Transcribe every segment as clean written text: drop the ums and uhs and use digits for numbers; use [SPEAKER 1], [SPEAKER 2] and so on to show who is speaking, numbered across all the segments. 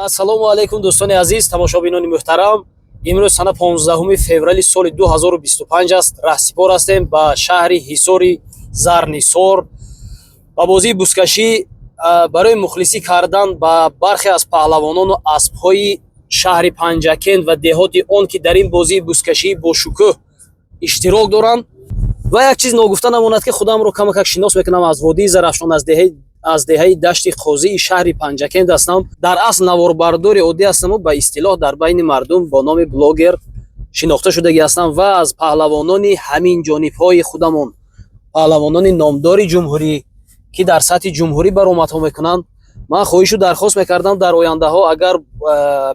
[SPEAKER 1] Ассалому алайкум, дӯстони азиз, тамошобинони муҳтарам. Имрӯз сана 15 феврали соли 2025 аст. Раҳсипор ҳастем ба шаҳри Ҳисори Зарнисор ба бозии бузкашӣ, барои мухлисӣ кардан ба бархе аз паҳлавонону аспҳои шаҳри Панҷакент ва деҳоти он, ки дар ин бозии бузкашӣ бошукӯҳ иштирок доранд. Ва як чиз ногуфта намонад, ки худамро камакак шинос мекунам. Аз водии Зарафшон, аз деҳаи Дашти Қозии шаҳри Панҷакент ҳастам. Дар асл наворбардори оддӣ ҳастаму ба истилоҳ дар байни мардум бо номи блогер шинохта шудагӣ ҳастам ва аз паҳлавонони ҳамин ҷонибҳои худамон, паҳлавонони номдори ҷумҳурӣ, ки дар сатҳи ҷумҳурӣ баромадҳо мекунанд. Ман хоҳишу дархост мекардам, дар ояндаҳо агар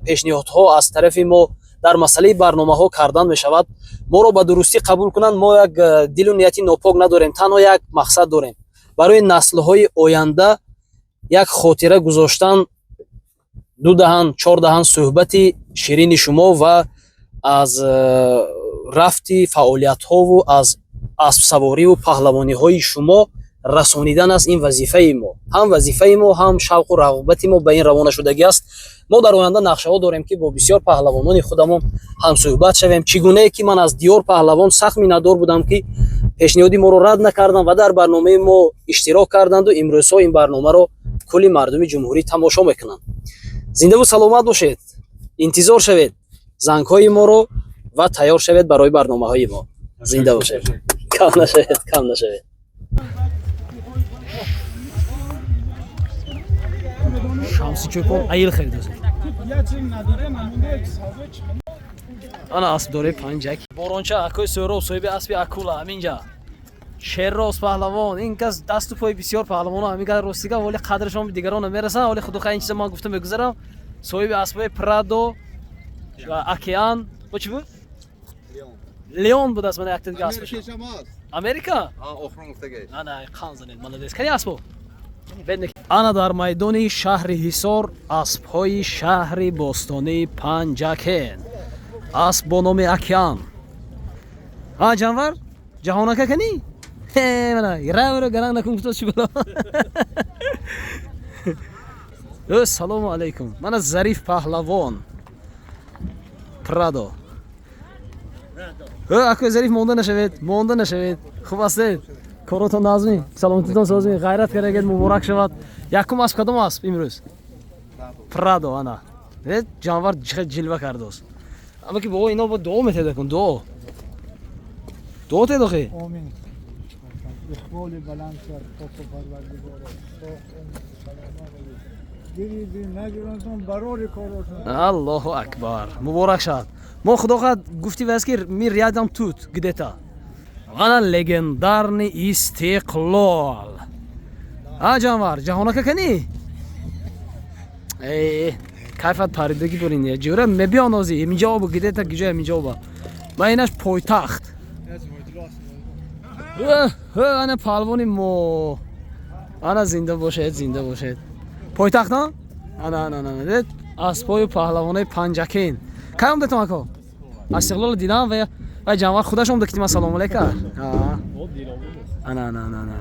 [SPEAKER 1] пешниҳодҳо аз тарафи мо дар масъалаи барномаҳо кардан мешавад, моро ба дурустӣ қабул кунанд. Мо як дилу нияти нопок надорем, танҳо як мақсад дорем: барои наслҳои оянда як хотира гузоштан, ду даҳан, чор даҳан суҳбати ширини шумо ва аз рафти фаъолиятҳову аз аспсавориву паҳлавониҳои шумо расонидан аст. Ин вазифаи мо ҳам, вазифаи мо ҳам, шавқу рағбати мо ба ин равона шудагӣ аст. Мо дар оянда нақшаҳо дорем, ки бо бисёр паҳлавонони худамон ҳамсӯҳбат шавем, чӣ гунае ки ман аз Диёр паҳлавон сахт миннатдор будам, ки пешниҳоди моро рад накарданд ва дар барномаи мо иштирок карданду имрӯзҳо ин барномаро кулли мардуми ҷумҳурӣ тамошо мекунанд. Зиндаву саломат бошед, интизор шавед зангҳои моро ва тайёр шавед барои барномаҳои мо. Зинда бошед, кам нашавед, кам нашавед. Шамси Чӯпон айил харидоз. Ана аспдораи Панҷак боронча, акои Сӯроб, соҳиби аспи акула, ҳаминҷа Шерроз паҳлавон. Ин кас дасту пои бисёр паҳлавоно ҳамин кас ростига, вале қадрашон дигарон намерасанд. Вале худо ин чиза ман гуфта мегузарам. Соҳиби аспҳои Прадо ва Океан бо чӣ буд, Леон будааст. Мана якта дига аспаш Америка. Ана қан занед, молодец. Кани аспо? Ана дар майдони шаҳри Ҳисор аспҳои шаҳри бостонии Панҷакент, асп бо номи Океан. А ҷанвар ҷаҳонака кани равро гаранг накун, гуфто чӣ бало. Салому алайкум. Мана Зариф паҳлавон, Прадо. Акои Зариф, монда нашавед, монда нашавед. Хуб ҳастед? Коротон назмӣ, саломатитон созмӣ? Ғайрат кардагед, муборак шавад. Якум асп кадом асп имрӯз? Прадо. Ана ҷанвар ҷилва кардост. Ама ки бо ино бо дуо метеда кун, дуо, дуо тедохи.
[SPEAKER 2] Омин. Иқболи баланд кард поку Парвардигоро, барори коротон.
[SPEAKER 1] Аллоҳу акбар, муборак шавад. Мо, худо хоҳад, гуфти васт, ки мы рядом тут где-то. Ана легендарный Истиқлол. А ҷанвар ҷаҳонака кани, э кайфат паридагӣ бурин ҷура мебиёнози иминҷоба, где-то гиҷо иминҷоба. Ма инаш пойтахт. Ана паҳлавони мо, ана зинда бошед, зинда бошед. Пойтахт, ана, ана, ана аспҳою паҳлавонои Панҷакент. Кай омдетон, ако? Истиқлоло дидам ва ҷанвар худаш омда, ки ман салому алейка. Ана, ана, ана, ана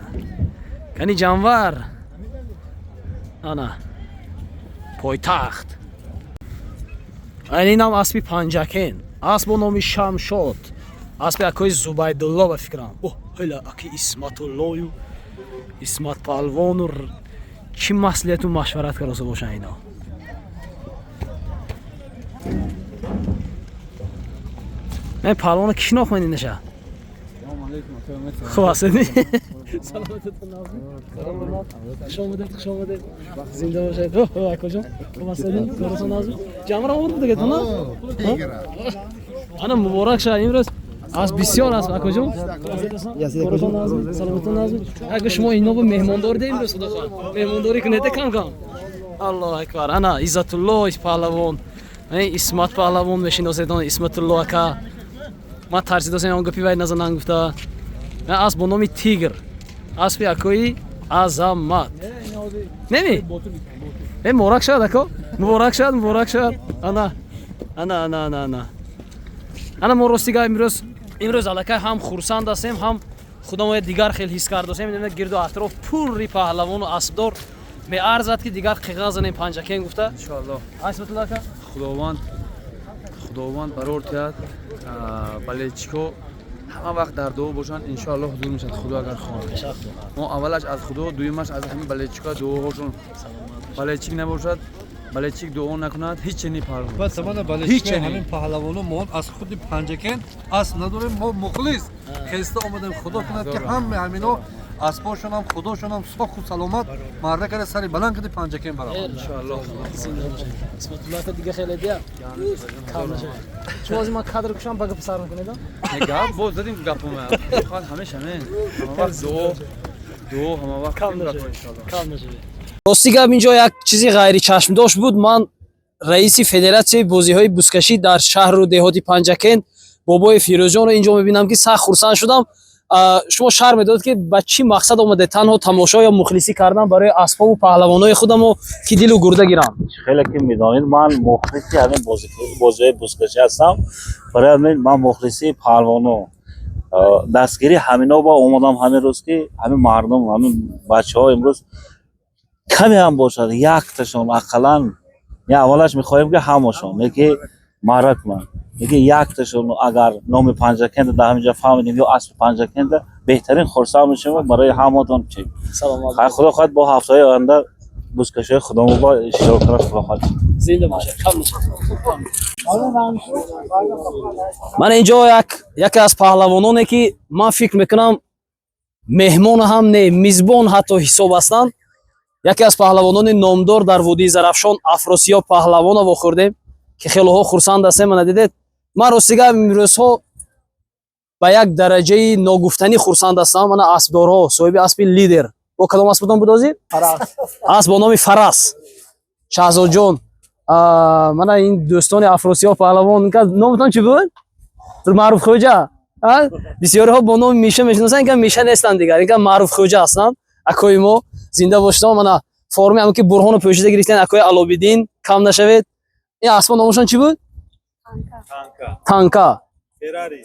[SPEAKER 1] кани ҷанвар, ана пойтахт. Инам аспи Панҷакент, асп бо номи Шамшод, аспи акои Зубайдулло ба фикрам. О ҳела, аки Исматуллою Исмат паҳлавону чӣ маслиҳату машварат кароса бошанд ино. Мен паҳлавона ки шинохт инаша? Хуб ҳастед? Хуш омадед, хуш омадед, зинда бошед. Акоҷон, хуб ҳастед? Коротон назм? Ҷамра овард будагетон? Ана муборак шавад, имрӯз аз бисёр аст, акоҷон. Коротон назм, саломатон назм? Ака, шумо ино бо меҳмондорӣ де имрӯз, худо хоҳад меҳмондорӣ кунед кам кам. Аллоҳу акбар. Ана Иззатулло паҳлавон, Исмат паҳлавон мешиносед, Исматулло ака. Ман тарсидосем, он гапи вай назанан гуфта. Асп бо номи Тигр, аспи акои Азамат неми. Э, муборак шавад, ако, муборак шавад, муборак шавад. Ана, ана, ана, ана, ана, ана мо ростига имрӯз аллакай ҳам хурсанд ҳастем, ҳам худамо дигар хел ҳис кардосем. Гирду атроф пурри паҳлавону аспдор. Меарзад ки дигар қиға занем Панҷакен гуфта.
[SPEAKER 3] Иншоаллоҳ.
[SPEAKER 1] Исматулло ака.
[SPEAKER 3] Худованд барор тиҳад. Болельщик ҳо ҳама вақт дар дуо бошанд, иншоаллоҳ ҳузур мешавад, худо агар хоҳад. Мо аввалаш аз худо, дуюмаш аз ҳамин болельщик ҳо, дуоҳошон. Болельщик набошад, болельщик дуо накунад, ҳеч не паҳлавон.
[SPEAKER 2] Баъд самана
[SPEAKER 3] Ҳеч
[SPEAKER 2] болельщик
[SPEAKER 3] не.
[SPEAKER 2] Ҳамин паҳлавоно мо аз худи Панҷакент асп надорем, мо мухлис хеста омадем. Худо кунад, ки ҳама ҳамино аспошонам, худошонам соху саломат марда карда, сари баланд кади Панҷакент баравад.
[SPEAKER 3] Иншоаллоҳ.
[SPEAKER 1] Исматулло ака, дига хеле дия. Кам нашавед. Шумо аз ман кадр кушам, ба гап сар мекунед?
[SPEAKER 3] Не, гап боз задим, гапума хоҳад ҳамеша мен ҳама вақт дуо, дуо ҳама вақт.
[SPEAKER 1] Кам
[SPEAKER 3] гапо
[SPEAKER 1] нашавед.
[SPEAKER 3] Иншоаллоҳ.
[SPEAKER 1] Кам нашавед. Рости гап, инҷо як чизи ғайричашмдошт буд. Ман раиси федератсияи бозиҳои бузкашӣ дар шаҳру деҳоти Панҷакент, бобои Фирӯзҷонро инҷо мебинам, ки сахт хурсанд шудам. Шумо шарҳ медодед, ки ба чӣ мақсад омаде, танҳо тамошо ё мухлисӣ кардан барои аспобу паҳлавонои худамо, ки дилу гурда гиранд?
[SPEAKER 4] Хеле ки медонед, ман мухлиси ҳамин бозиҳои бузкашӣ ҳастам. Барои ҳамин ман мухлиси паҳлавоно, дастгирии ҳамино ба омадам ҳамин рӯз, ки ҳамин мардум, ҳамин бачаҳо имрӯз каме ҳам бошад, якташон ақаллан, я аввалаш мехоҳем, ки ҳамашон неки маъра кунанд, лекин якташон агар номи Панҷакента дар ҳамин ҷо фаҳмидем ё аспи Панҷакента, беҳтарин хурсанд мешавем барои ҳаматон чи.
[SPEAKER 1] Саломат.
[SPEAKER 4] Хайр, худо хоҳад, бо ҳафтаҳои оянда бузкашиҳои худомо бо иштирок кунад, худо хоҳад.
[SPEAKER 1] Зинда бошед, кам нашавед. Ман инҷо яке аз паҳлавононе, ки ман фикр мекунам, меҳмон ҳам не, мизбон ҳатто ҳисоб ҳастанд, яке аз паҳлавонони номдор дар водии Зарафшон, Афросиёб паҳлавона вохӯрдем, ки хелоҳо хурсанд ҳастем. Мана дидед, ман ростига имрӯзҳо ба як дараҷаи ногуфтанӣ хурсанд ҳастам. Мана аспдорҳо, соҳиби аспи лидер, бо кадом аспатон буд ҳозир? Асп бо номи Фарас, Шаҳзодҷон. Мана ин дӯстони Афросиёб паҳлавон, номатон чӣ буд? Маъруф Хӯҷа. Бисёриҳо бо номи Миша мешиносанд, инка Миша нестанд дигар, инка Маъруф Хӯҷа ҳастанд. Акои мо, зинда бошед. Мана форми ҳам ки Бурҳону пӯшида гирифтан, акои Алобиддин, кам нашавед. Ин аспо номашон чӣ буд? Танка,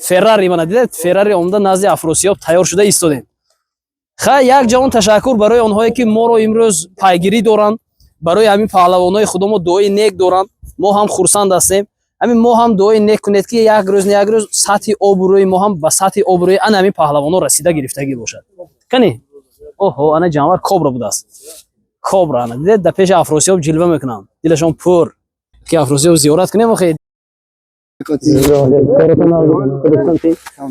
[SPEAKER 1] Феррари. Мана дидед, Феррари омада назди Афросиёб тайёр шуда истодем. Хай, як ҷавон ташаккур барои онҳое, ки моро имрӯз пайгирӣ доранд, барои ҳамин паҳлавонои худамо дуои нек доранд. Мо ҳам хурсанд ҳастем. Ҳамин мо ҳам дуои нек кунед, ки як рӯз не як рӯз сатҳи обрӯи мо ҳам ба сатҳи обрӯи ана ҳамин паҳлавоно расида гирифтагӣ бошад. Кани, оҳо, ана ҷанвар кобра будааст, кобра. Ана дидед, дар пеши Афросиёб ҷилва мекунанд, дилашон пур, ки Афросиёб зиёрат кунем. Охе,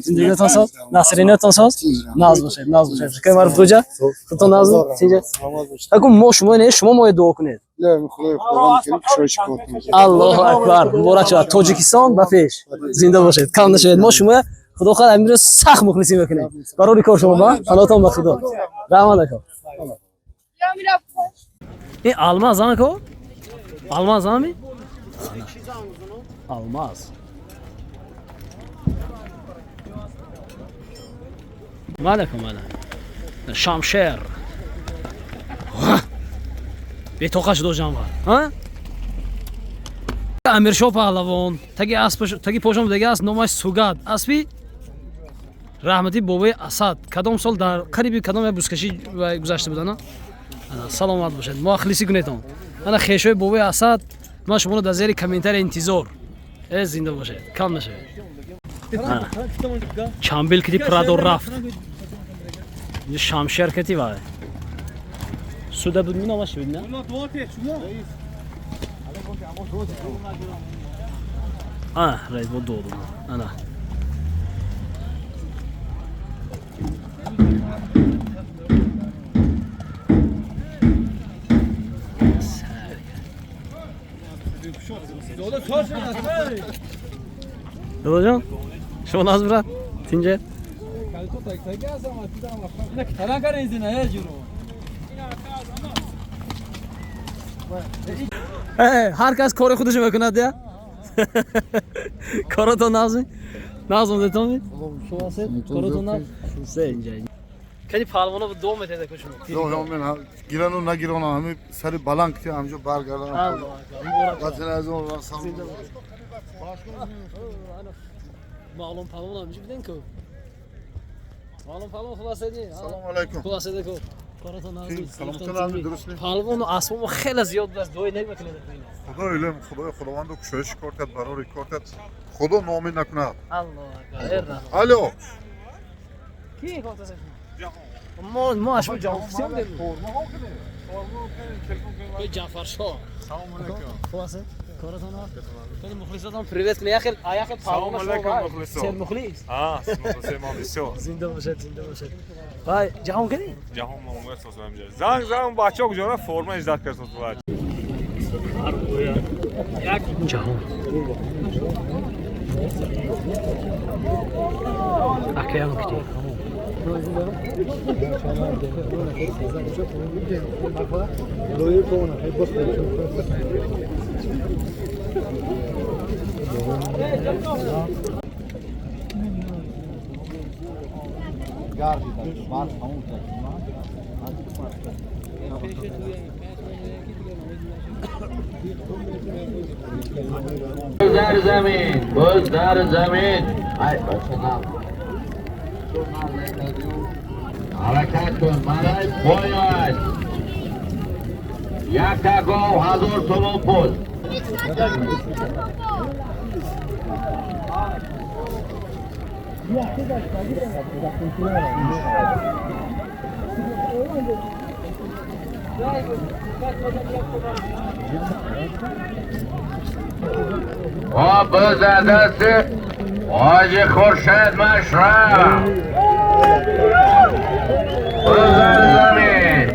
[SPEAKER 1] зиндагиатон соз, насринатон соз, наз бошед, наз бошед. Шукр, Маъруф Хоҷа, худтон наз, тинҷа. Акун мо шумо не, шумо моя дуо кунед. Аллоҳу акбар, муборак шавад. Тоҷикистон ба пеш, зинда бошед, кам нашавед. Мо шумо, худо хоҳад, ҳамин сахт мухлисӣ мекунем. Барори кор шумо ба паноҳтон ба худо. Раҳмат, ако. Ин алмаз, ако, алмаз, ами алмаз. Малака, мала шамшер бетоқа шудо ҷанвар. Амиршо паҳлавон таги асп, таги пошон будаги аст, номаш Сугад, аспи раҳмати бобои Асад. Кадом сол дар қариби кадом як бузкашӣ гузашта будана. Саломат бошед, муахлисӣ кунедон. Ана хешои бобои Асад, ман шуморо дар зери комментария интизор. Э, зинда бошед, кам нашавед. Чамбил кити прадор рафт. Шамшер кати вай суда буд, номаш буд на. А раис бо доду, ана. Додаҷон, шумо наз, брат, тинҷа. Ҳар кас кори худашо мекунад, я коротон нағзми, нағз омдетонми, коротон нағз. Кани, паҳлавоно дуо метеда ку шумо.
[SPEAKER 5] Гирану нагиронам, ҳами сари баланд ки ҳамҷо баргардам. Ватани азизон.
[SPEAKER 1] Маълум паҳлавон ҳамҷо биден ку. Маълум паҳлавон, хуб ҳастед?
[SPEAKER 5] Салому алайкум.
[SPEAKER 1] Хуб ҳастед ку? Паҳлавону асбобу хеле зиёд будааст, дуои нек мекунед.
[SPEAKER 5] Худо илм, Худои Худованду кушоиши кор кард, барори кор кард. Худо ноумед накунад.
[SPEAKER 1] Аллоҳ акбар.
[SPEAKER 5] Алло.
[SPEAKER 1] Ки гуфтааст? Мо ашбу ҷаҳон хусем дем. Ҷаъфаршоҳ.
[SPEAKER 5] Салом алейкум.
[SPEAKER 1] Хуб ҳастед? Коратон ҳаст? Хеле мухлисотон привет кунед. Яхел аяхел
[SPEAKER 6] Салом алейкум, мухлисо.
[SPEAKER 1] Сер мухлис?
[SPEAKER 6] А, мухлиси мо бисёр.
[SPEAKER 1] Зинда бошед, зинда бошед. Вай, ҷаҳон кадӣ?
[SPEAKER 6] Ҷаҳон мо омад сосам ҷа. Занг занг бачаҳо куҷора форма издат кард сосу.
[SPEAKER 1] Ҷаҳон. Акаям кити.
[SPEAKER 7] در زمین باز در زمین حرکت کن برای باید یک تکاو 1000 تومان پول. آب در دست حاجی خورشید مشرف. باز در زمین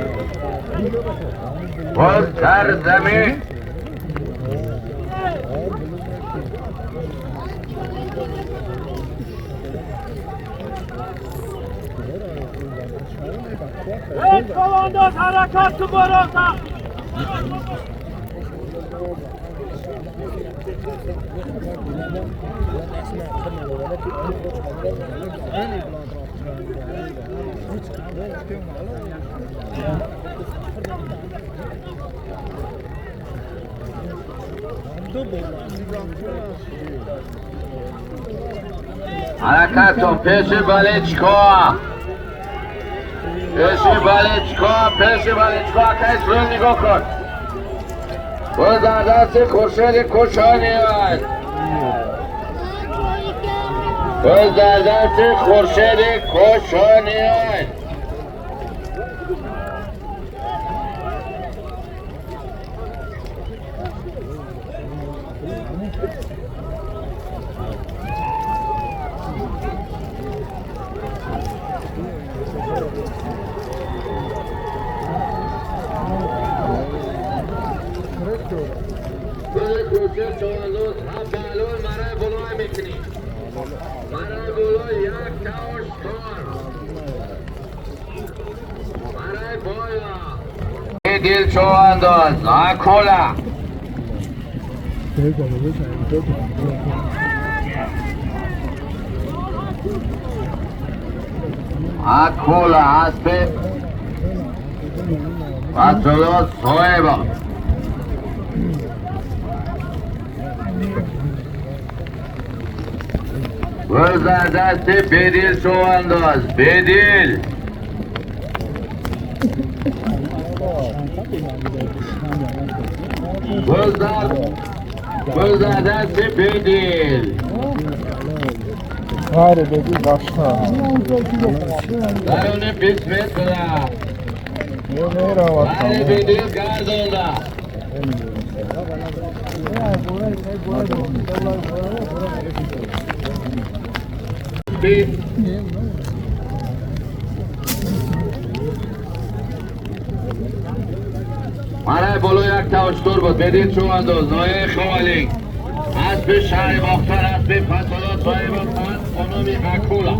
[SPEAKER 7] باز در زمین.
[SPEAKER 8] کمانداز حرکت کن بالا.
[SPEAKER 7] حرکت کن پیش بالچکا، پیش بالچکا، پیش بالچکا. کس رو نگاه کن. باز در دست خورشید کشانی است. باز در دست خورشید کشانی است. دل چو انداز نکولا اکولا اسب و صاحبا. باز در دست بدیل چو انداز بدیل. باز در دست بدیل. درون 20 متر. برای بدیل گردانده. برای بالو یک تاشتور بود. بدید شو انداز نایه خوالی اسب شهر باختر، اسب فصلات صاحب خانم اکولا.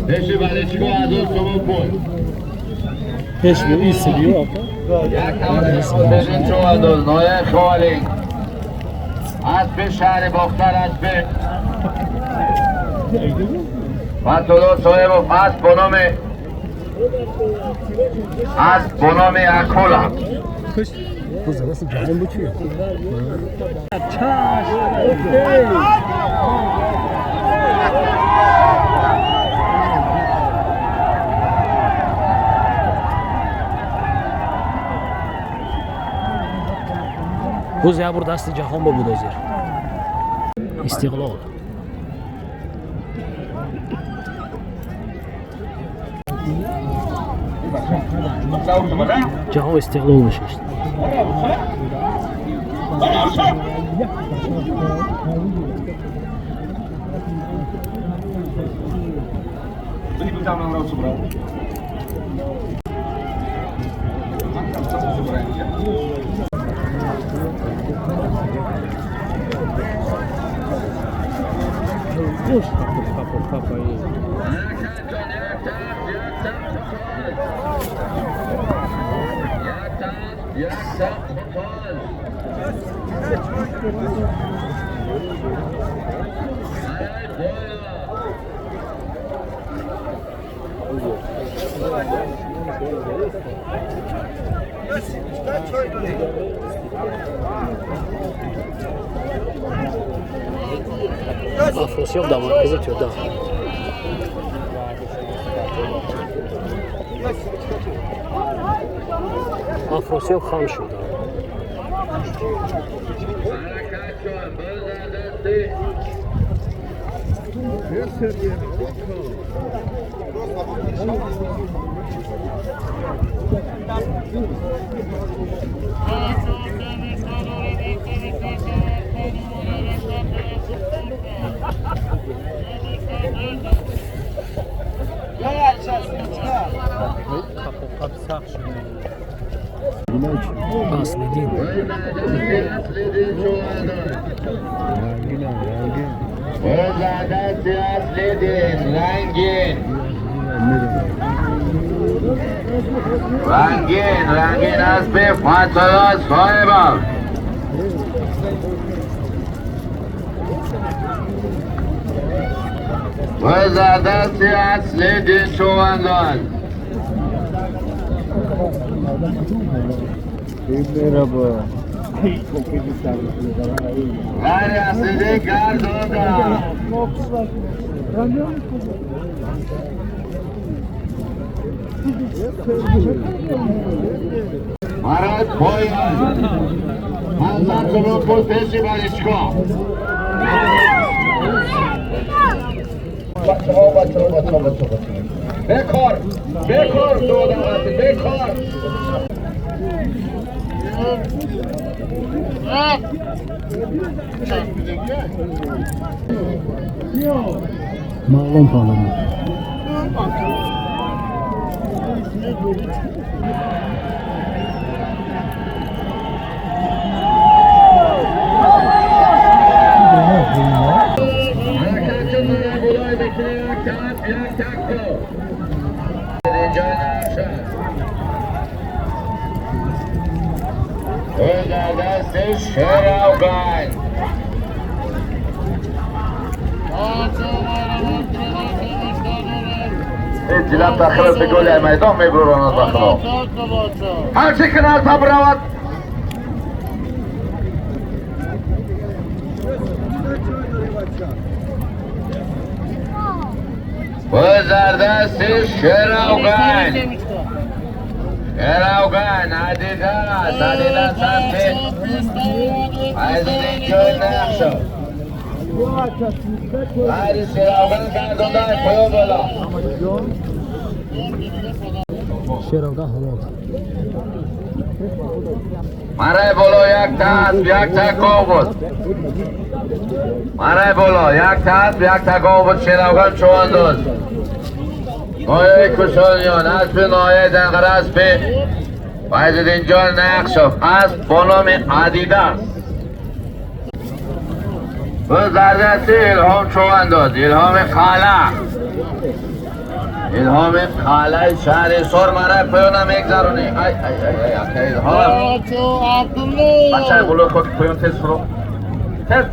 [SPEAKER 7] پیش بلچکو 1000 تومان پول.
[SPEAKER 1] پیش به این سریو
[SPEAKER 7] یک تاشتور بدید شو انداز نایه خوالی اسب شهر باختر، اسب فصلات صاحب اسب بنام از بنام اکولا.
[SPEAKER 1] Боз як бор дасти ҷаҳон ба буд ҳозир. Истиқлол. Ҷаҳон Истиқлол нишаст. Афросиёб дар маркази тӯда. Афросиёб хам шуд. Аслидин.
[SPEAKER 7] رنگین رنگین از به فاتلا صاحبم. و زردستی اصلی دین چوبندان. غیر اصلی گردوندم. مرد پایان 500 تومان پول پیشی بریشکا. بچه ها بچه ها بچه ها بچه ها بکار بکار دو دقیقه بکار.
[SPEAKER 1] Mağlum pahalı.
[SPEAKER 7] اطلاع داخل به گل میدان میبرند داخل. هر چه کنار تا برود. بزردست شراوغان شراوغان عدیداس عدیداس سمت از اینجا نقشه هری شراوغان گردوندن پایان بالا
[SPEAKER 1] شراوغان همون
[SPEAKER 7] مرای بالا یک تا یک تا گاو بود مرای بالا یک تا یک تا گاو بود شراوغان چوانداز نایه کشانیان اسب نایه دنقر اسب باید اینجا نقش اسب با نام عدیداس به زردستی الهام چوانداز الهام قلعه الهام قلعه شهر سر مرای پایانم میگذرونی ای ای ای ای الهام بچه بلو خود پایان تست فرو تست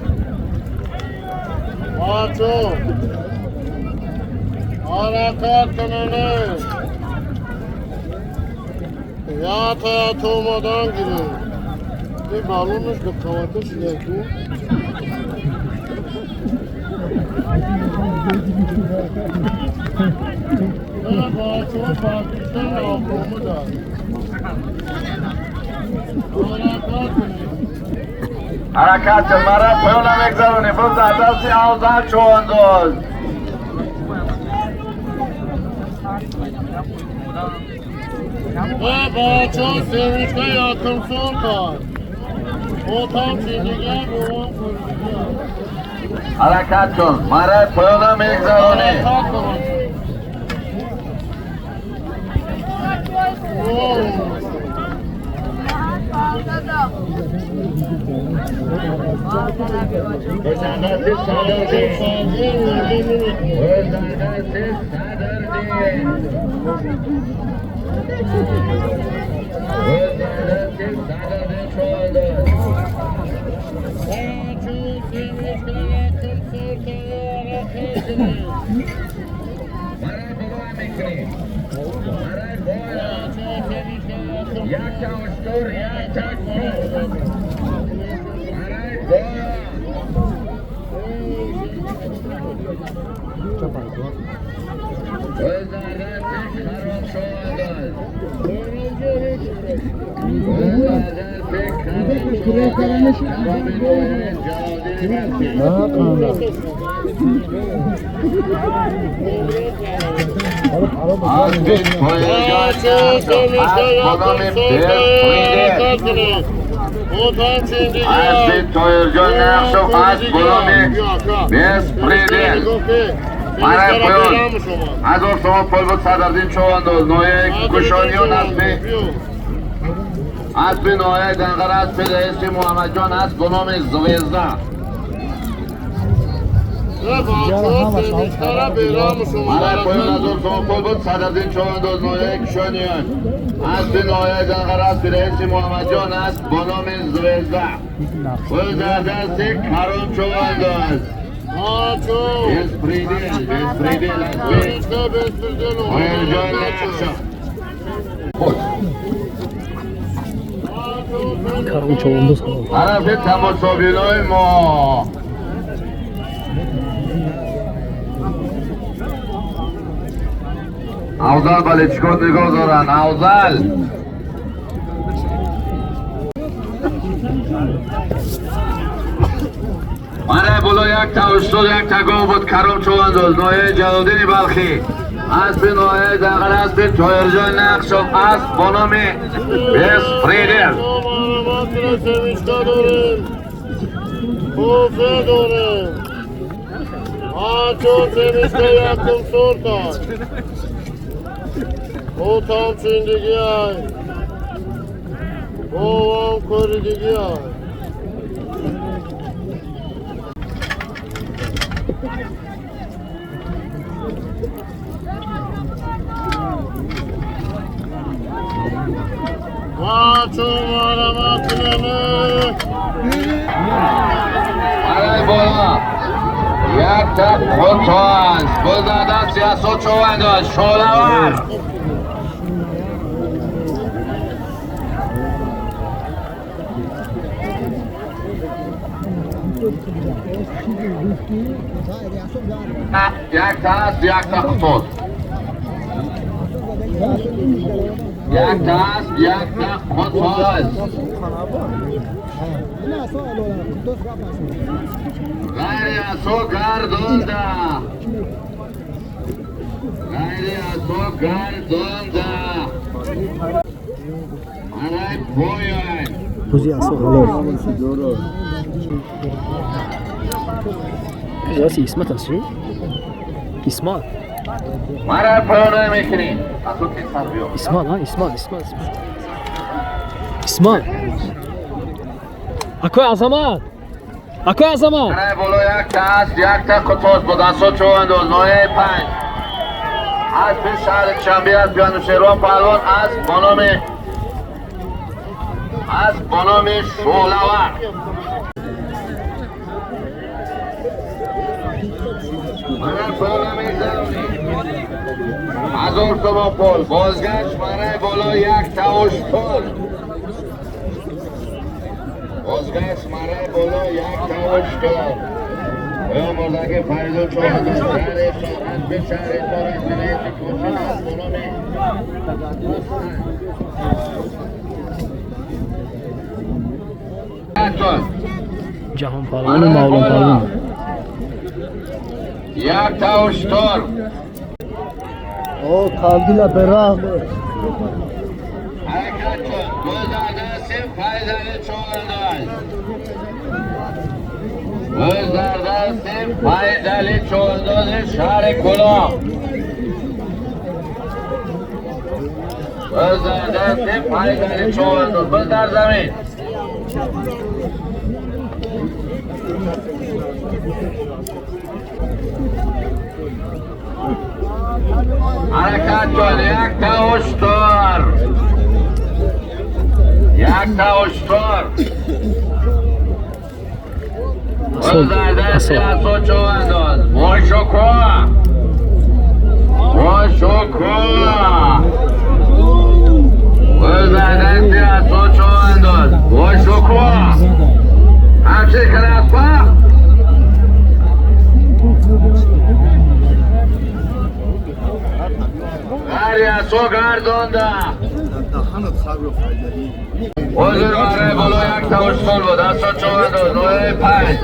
[SPEAKER 5] حرکت کننه یا تا تو مادان گیره این معلومش به قواتش یکی
[SPEAKER 7] حرکت مرا پایان نمیگذرونی باز در دست اوزل چوانداز.
[SPEAKER 8] با چون سیویچکا یاکم سرطان اوتان چیزیگه بوان
[SPEAKER 7] حرکت کن مرا پایان نمیگذرونی. هزار تومان پول بود صدردین چوانداز نایه کشانیان اسب نایه دنقر اسب رئیس محمد جان اسب به نام زویزده. مرای پایان هزار تومان پول بود صدردین چوانداز نایه کشانیان اسب نایه دنقر اسب رئیس محمد جان اسب به نام زویزده. دست کرم چوانداز. Беспредел, طرف تماشابینای ما اوزل بله چیکار نگاه دارن اوزل. مرای بالا یک تا استاد یک تا گاو بود کرم چوانداز نایه جلالدین بلخی اسب نایه دنقر اسب تایرجان نقشاب اسب با نام بسپریدل. برای بالا یک تا خودتان بزدن سیاست چوانداز شعله‌ور. یک تا است یک تا خطوط یک تا است یک تا خطوط غیر از تو گردانده غیر از تو گردانده برای پایان
[SPEAKER 1] بوزی اسو حلال کجاست اسمت است چی؟ اسمت
[SPEAKER 7] مرا پایان نمیکنی
[SPEAKER 1] اسمت ها اسمت اسمت اسمت اکوی عظمت اکوی عظمت.
[SPEAKER 7] برای بالا یک تا است یک تا قطاس با دستا چوانداز نایه 5 اسب شهر شنبه است بیانوشیروان پهلوان اسب با نام شعله‌ور. هزار تومان پول بازگشت برای بالا یک تا اشتر بازگشت برای بالا یک تا اشتر. Мурдаки Фаридун Чоҳандоз шаҳри Ҳисор, аспи шаҳри Ҳисор аз вилояти Кӯшон аст бо номи
[SPEAKER 1] Ҷаҳонпалвону Мавлонпалвон.
[SPEAKER 7] Як тавштор.
[SPEAKER 5] О, қалдила бераҳм.
[SPEAKER 7] Ҳаракат кун. Гузардасти Файзали Чоҳандоз. Гузардасти Файзали Чоҳандози шаҳри Кӯлоб. Гузардасти Файзали Чоҳандоз. Биз дар замин. Ҳаракат кун. Як тавштор. Як тавштор. Гузардасти Асо Чоҳандоз. Бошукӯҳ. Бошукӯҳ. Гузардасти Асо Чоҳандоз. Бошукӯҳ. Ҳамчи краспа. Ғари Асо гардонда. Ҳозир барои боло як тавштор буд. Асо Чоҳандоз ноҳияи 5.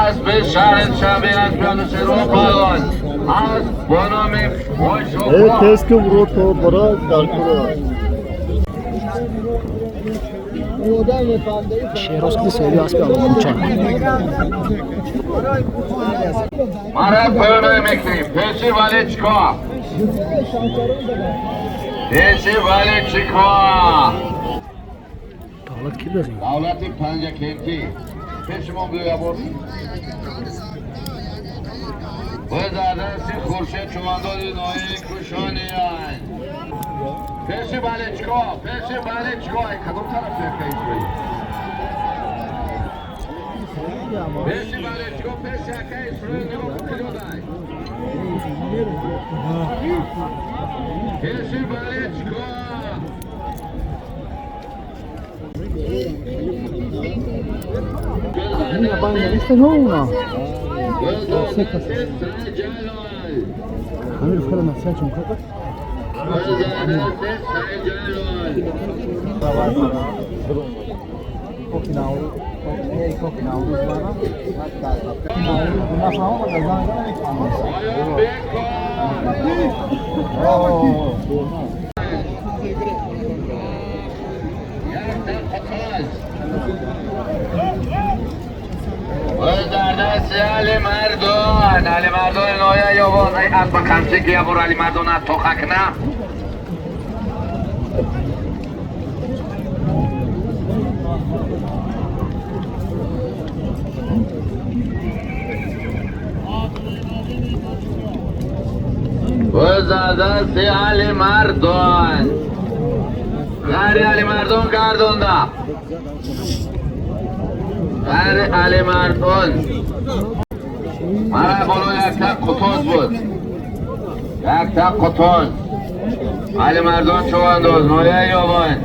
[SPEAKER 7] Аспи шаҳри Душанбе, аспи Анушервон Палвон. Асп бо номи Бошукӯҳ.
[SPEAKER 5] Тез ки рото бара дар кура.
[SPEAKER 1] Шероз ки соҳиби аспи Аллоҳкӯча.
[SPEAKER 7] Мара поёна мекунем. Пеши Валечко. Пеши Валечко.
[SPEAKER 1] Давлат ки дорем?
[SPEAKER 7] Давлати Панҷакентӣ. Пеши мо биёя бор. Гузардасти Хуршед Чӯвандози ноҳияи Кӯшониён. Пеши Валечко, пеши Валечко. Ай кадом тараф якка Исроил? Пеши Валечко, пеши ака Исроил нигоҳ кун куҷо дай. Пеши Валечко. علی مردان، علی مردان نویا یابان، ای اسب قمچی که یابور علی مردان از توخک نه. گزردست علی مردان، غیر علی مردان گردونده، غیر علی مردان. مرا بالا یک تک قطاز بود، یک تک قطاز. علی مردان چوانداز نویه یابان.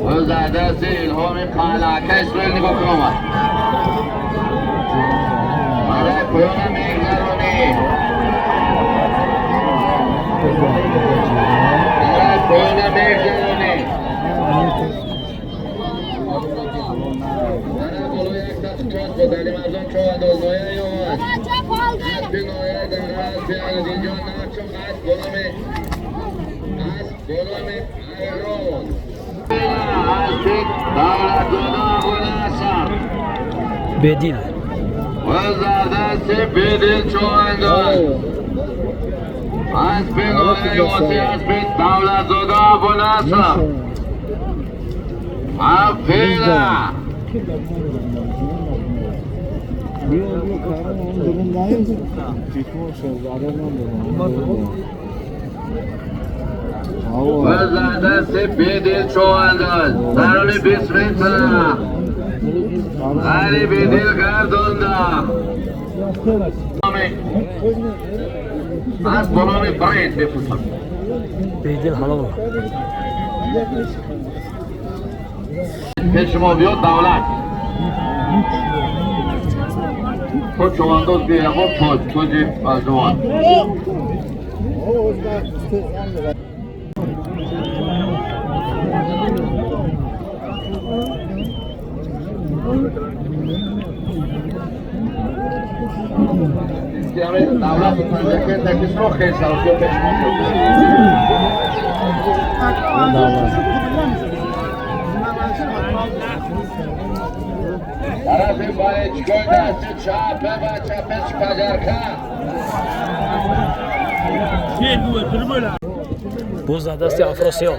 [SPEAKER 7] گزردست الهام قلعه اسرائیل نگاه کن آمد. مرا پایان میگذرانی. مرا پایان میگذرانی. مرا بالا یک تک قطاز بود. علی مردان چوانداز نویه یابان. اسب نویه دنگره اسب علادین جان نقشم اسب با نام ایران. اسب دولتزاده ابوالحسن.
[SPEAKER 1] Бедил.
[SPEAKER 7] گزردست بدل چوانداز. اسب نویه یاسی اسب دولتزاده ابوالحسن. افیلا. گزردست بدل چوانداز. درون 20 متر. غیر بدل گردونده. از با نام برید بپوشم.
[SPEAKER 1] Бедил ҳалол.
[SPEAKER 7] پیش ما بیاد دولت. То чувандоз биягон тоҷ, тоҷи балҷувон. Давлати Панҷакент такисро хел саросиё пешмо шуд. Тарафи балечкои дасти чапе ва чапеш каҷарка.
[SPEAKER 1] Боз дар дасти Афросиёб.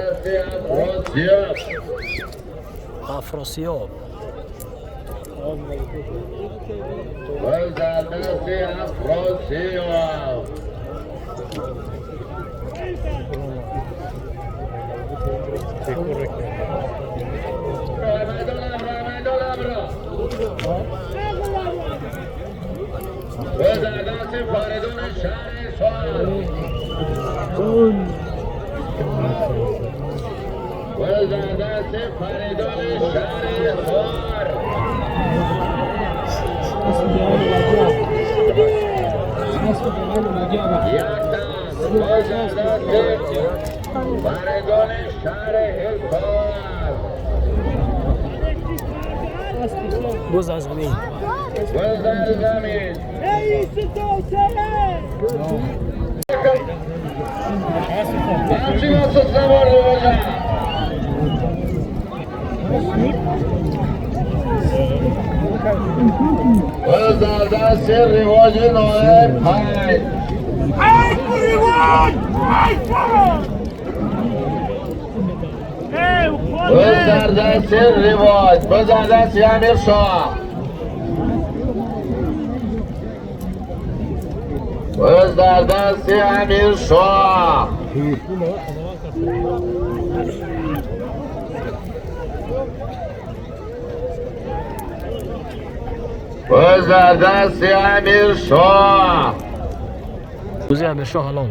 [SPEAKER 1] Афросиёб.
[SPEAKER 7] Боз дар дасти Афросиёб. باز در دست فریدون شهر سوال. باز در دست فریدون شهر سوال. باز در دست فریدون شهر حصار.
[SPEAKER 1] باز از زمین.
[SPEAKER 7] باز در زمین. باز در دست رواج نوع پنج. باز در دست رواج. باز در دست امیر شاه. باز در دست امیر شاه. باز در دست امیر شاه.
[SPEAKER 1] بوزی امیر شاه الان.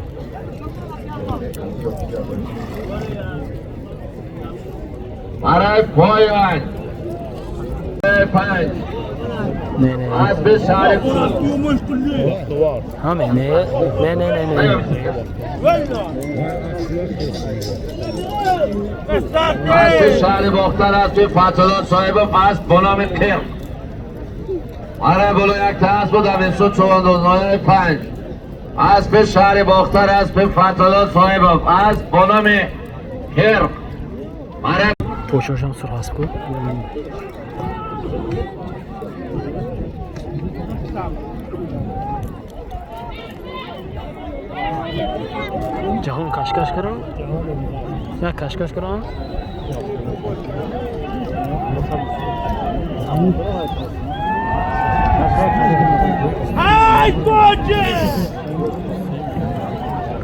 [SPEAKER 7] برای پایان پنج.
[SPEAKER 1] نه نه.
[SPEAKER 7] از به شهر
[SPEAKER 1] همه نه نه نه نه نه.
[SPEAKER 7] از به شهر باختر از به فتح‌الله صاحب فصل با نام قرق. برای بالا یک تا اسب و دویست چهار پنج. از به شهر باختر از به فتح‌الله صاحب فصل با نام قرق. برای
[SPEAKER 1] پوشاشم سرخ است کو. جهان کشکش کردم؟ نه کشکش کردم؟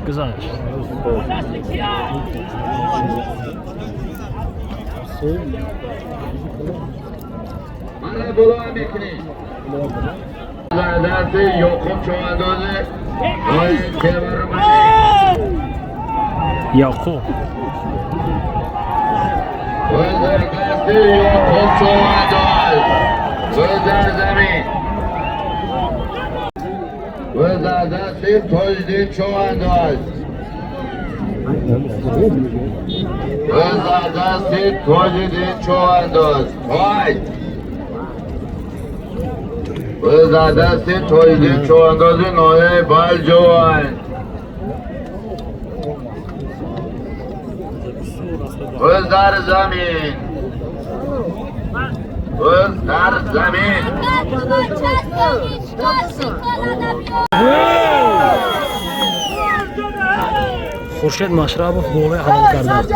[SPEAKER 1] گذشت.
[SPEAKER 7] من بالا هم میکنی دست یعقوب چواندازه
[SPEAKER 1] یعقوب
[SPEAKER 7] دست یعقوب چوانداز در زمین دست تاجدین چوانداز دست تاجدین چوانداز تاج دست تاجدین چوانداز نایه بلجوان در زمین در زمین
[SPEAKER 1] خورشید مشربов болои ҳалол карданд.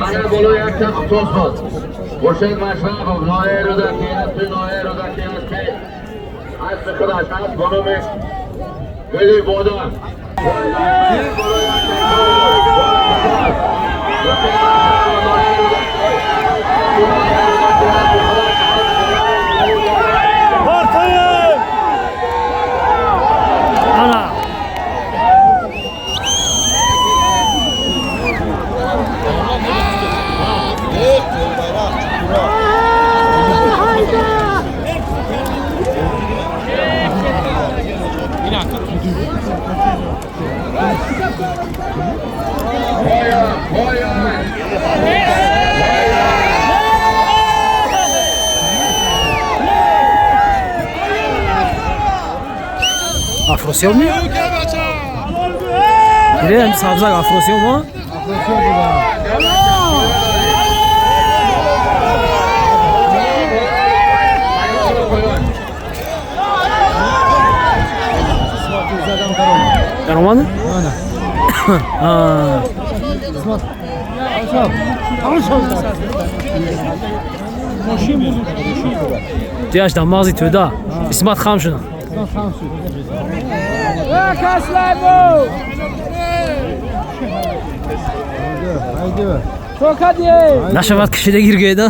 [SPEAKER 7] من بالای یک تا خطوط بود. خورشید مشربов نایه رودکی است، نایه رودکی است که از خودش از بانوم گلی بادام.
[SPEAKER 1] Афросиёб ми? Диде сабзак Афросиёб ма? Даромад? Туяш дар мағзи тӯда. Исмат хам шуда. Нашавад кишида гиргӯеда.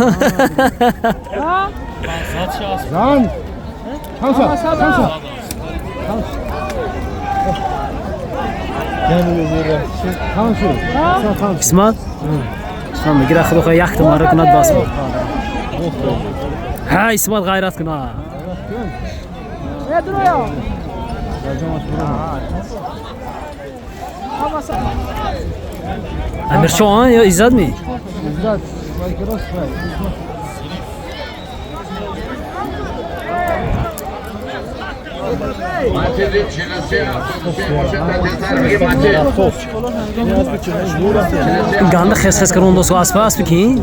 [SPEAKER 1] Исмат? Исмат мегира худо хоҳад якта марра кунад бас. Ҳа, Исмат ғайрат кунад. Амиршо ё Иззат ми? Ганда хес-хес карон досу аспа аспи ки?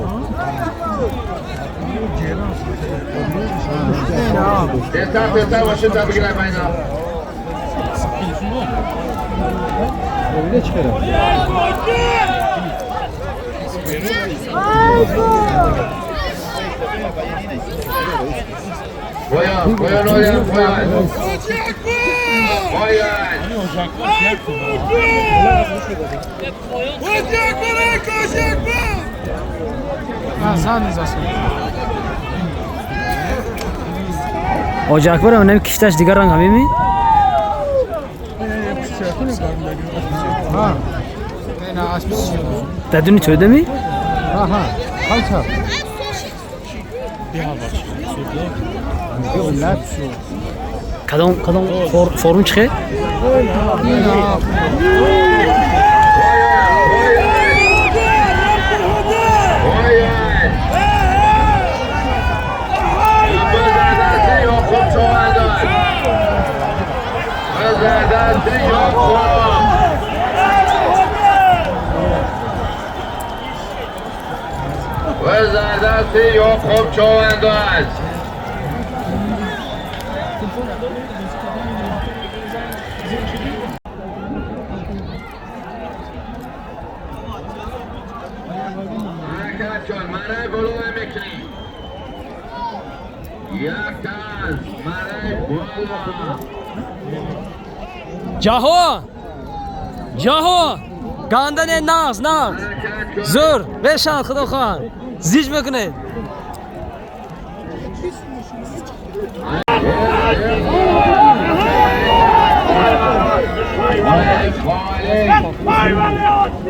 [SPEAKER 1] Оҷа Акбар нами кишташ дигар ранг ҳамеми? Дадуни тӯдами? Кадом кадом форм чихе? Ҷаҳон! Ҷаҳон! Гандане нағз, нағз! Зӯр, бешанд худо хоҳад. Зич мекунед.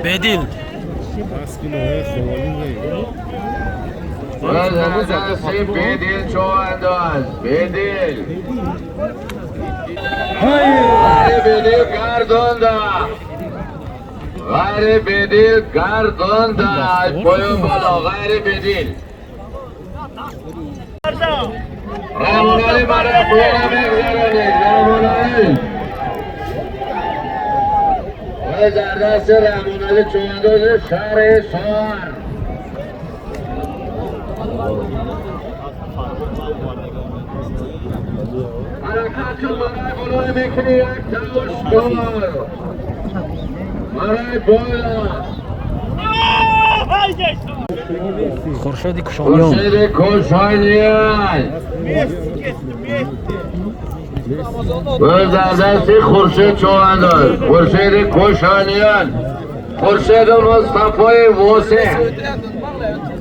[SPEAKER 1] Бедил.
[SPEAKER 7] Бедил чӯандоз, бедил. غیر بدیل گردانده غیر بدیل گردانده پایان بالا غیر بدیل رمانالی برای پایان میگذرانید رمانالی و در دست رمانالی چوانداز شهر سار حرکت شد برای بالای میکنی یک تاشکار برای بالا
[SPEAKER 1] خورشید کشانیان
[SPEAKER 7] خورشید کشانیان باز در دست خورشید چوانداز خورشید کشانیان خورشید مصطفی واسع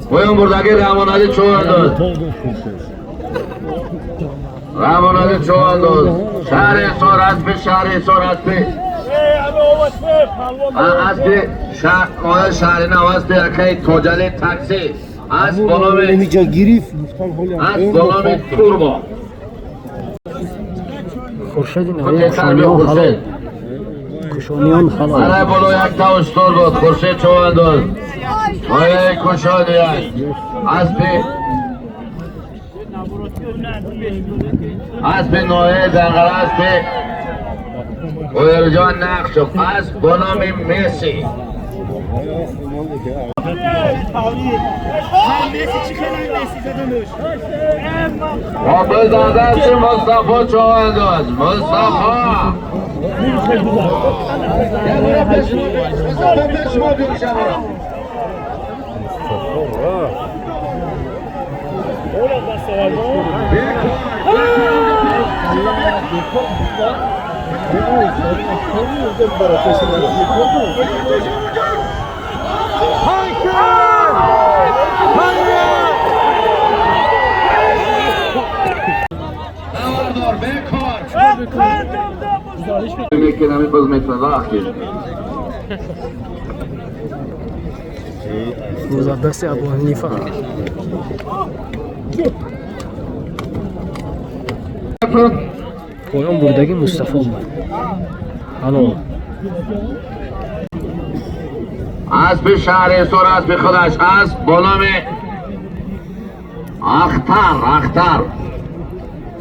[SPEAKER 7] پایان بردگی رمانعلی چوانداز رمانعلی چوانداز شهر حصار اسب شهر حصار اسب اسب شهر شهر نو اسب یکی تاجلی تاکسی اسب با نام اسب با نام توربو.
[SPEAKER 1] Хуршеди ноҳияи Кушониён ҳалол. Кушониён ҳалол.
[SPEAKER 7] برای بالا یک تا استور بود خورشید چوبنداز مایه کشانیان اسب نایه دنقره اسب اویرجان نقشف اسب با نام مسی. با بزن مصطفی چوبنداز مصطفی
[SPEAKER 1] Гузардасти Абу Ҳанифа. Поён бурдаги Мустафо буд. Ҳалол.
[SPEAKER 7] اسب شهر سور اسب خودش اسب با نام اختر. اختر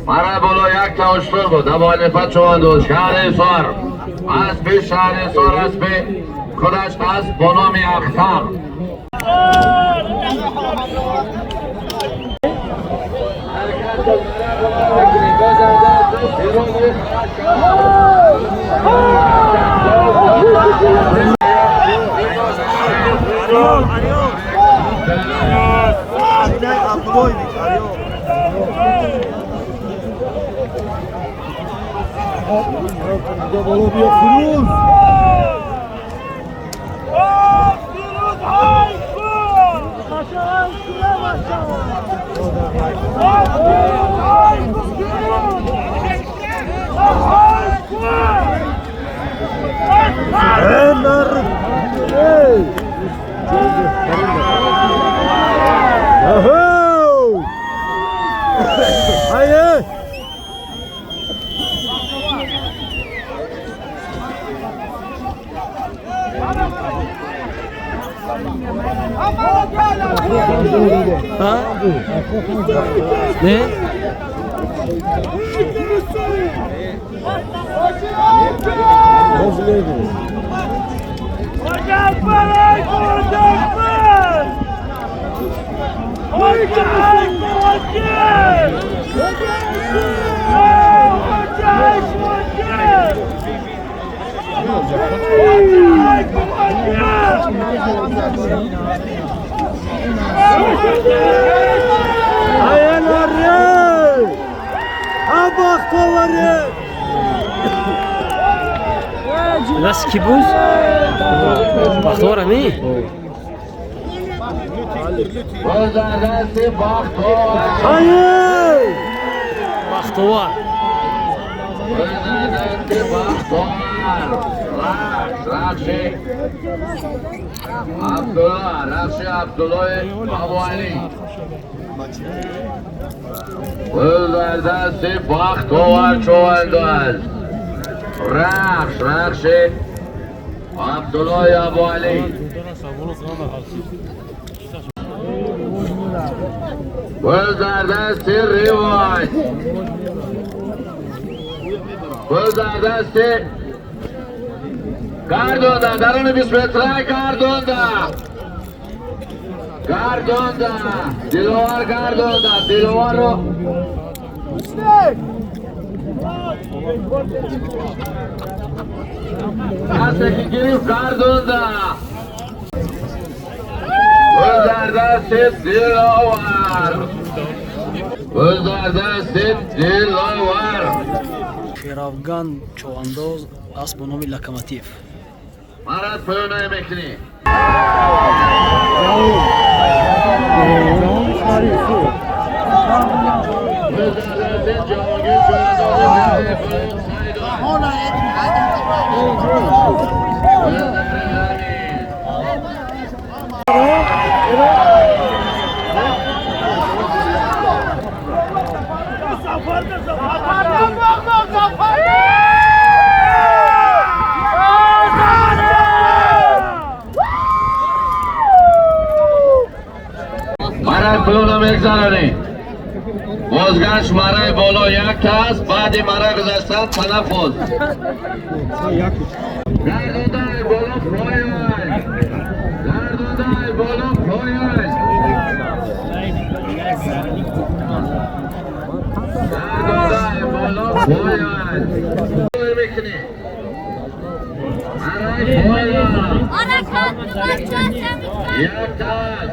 [SPEAKER 7] برای بالا یک تا اشتر بود ابو حنیفه چوبندوز شهر سور اسب شهر سور اسب خودش اسب با نام اختر.
[SPEAKER 1] Не? Даст ки буз? Бахтовар ами? Бахтовар.
[SPEAKER 7] عبدالله رخش عبدالله ابو علی در دست بختاور چوبنداز رخش رخش عبدالله ابو علی گل در دست رواج گل در دست گردونده درون 20 متره گردونده گردونده دلوار گردونده دلوار رو دست که گرفت گردونده گل در دست دلاور گل در دست دلاور.
[SPEAKER 1] Шерафган човандоз асб бо номи Локомотив.
[SPEAKER 7] مرد پایان میکنی. мегзаронем. Бозгашт мараи боло як аст, баъди мара гузаштан танаффус. Гардонаи боло поён. Гардонаи боло поён. Гардонаи боло поён. Мекунем. Мараи поён. Як таз.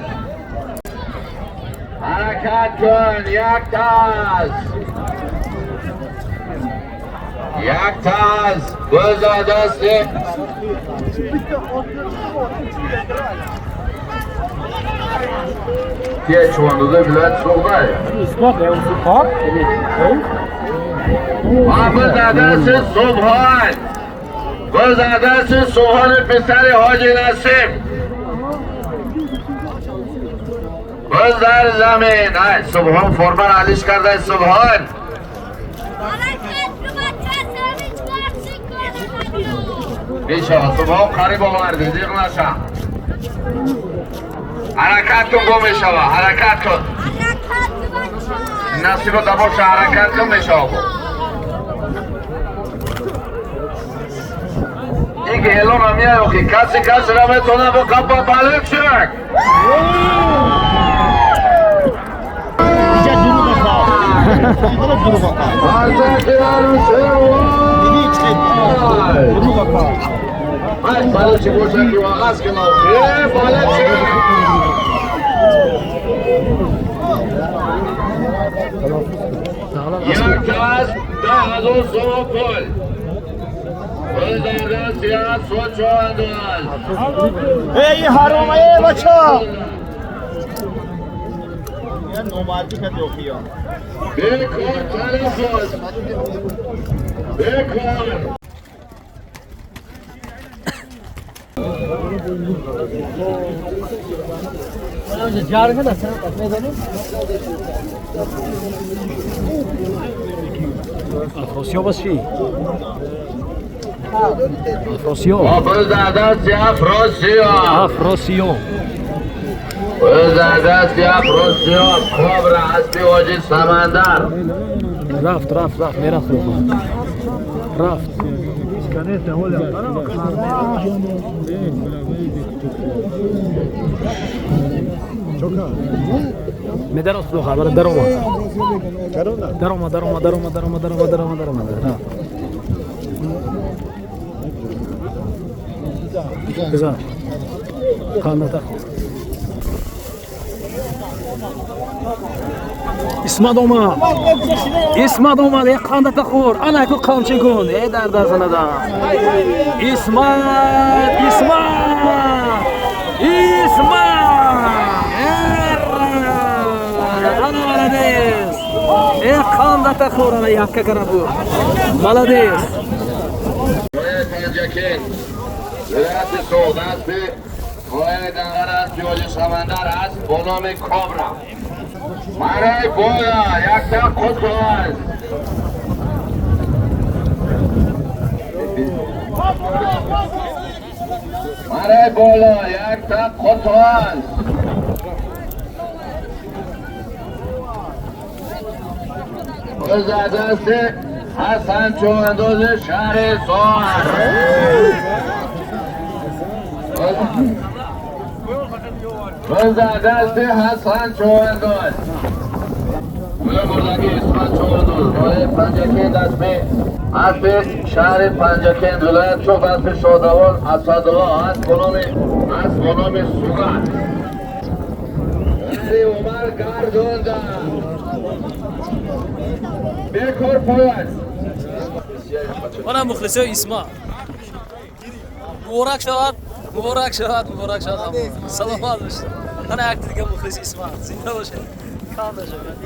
[SPEAKER 7] Ҳаракат кун, як таз. Як таз. Бизор дасти. Кие чувандозои вилояти Суғдай? Бизор дасти Субҳон. Бизор дасти Субҳони писари Ҳоҷи Насиб. Бизор замин. Ай, Субҳон форма алиш карда, Субҳон. Мешавад, Субҳон қариб оварди, зиқ наша. Ҳаракат кун, гум мешавад, ҳаракат кун. Насибот боша, ҳаракат кун, мешавад. Диге эълон меояд, ки касе касеро метавонад бо қапа баланд шавад. Балачи бошад ки вағаз кунад. Балачи. Як кас 10,000 сом пул.
[SPEAKER 9] Эй ҳаром, эй бача. Номардӣ кард ё?
[SPEAKER 7] Бекор талаффуз. Бекор.
[SPEAKER 1] Афросиёб аст чӣ? Афросиёб.
[SPEAKER 7] Бизар дасти Афросиёб.
[SPEAKER 1] Афросиёб.
[SPEAKER 7] Бизар дасти Афросиёб. Кобра аспи ҳоҷи Самандар.
[SPEAKER 1] Рафт, рафт, рафт, мерафт. Рафт. Медарос худо хабар даромад. Даромад, даромад, даромад, даромад, даромад, даромад, даромад. Рафт. Бизар. Қандата. Исмат омад. Исмат омад, э қандата хӯр. Ана ку қамчин кун. Э дар дазанада. Исмат, Исмат. Исмат. Ана молодец. Э қандата хӯр, ана якка кара бур. Молодец.
[SPEAKER 7] Панҷакент. Вилояти Суғд аспи қояи Данғар аспи ҳоҷи Самандар аст бо номи Кобра. Мараи бола якта қутб аст. Мараи боло якта қутб аст. Бизар дасти Ҳасан чувандози шаҳри Суғд. Бизар дасти Ҳасан чувандоз. Бурдаги Исмат чувандоз. Ноҳияи Панҷакент аспи аспи шаҳри Панҷакент вилоят Суғд аспи Шодравон Асадулло аст бо номи Суғд. Умар гардонда. Бекор пояд.
[SPEAKER 1] Мана мухлисои Исмат. Муборак шавад, муборак шавад, муборак шавад. Саломат бошед. Ана як дига мухлиси Исмат. Зинда бошед. Канда шавад.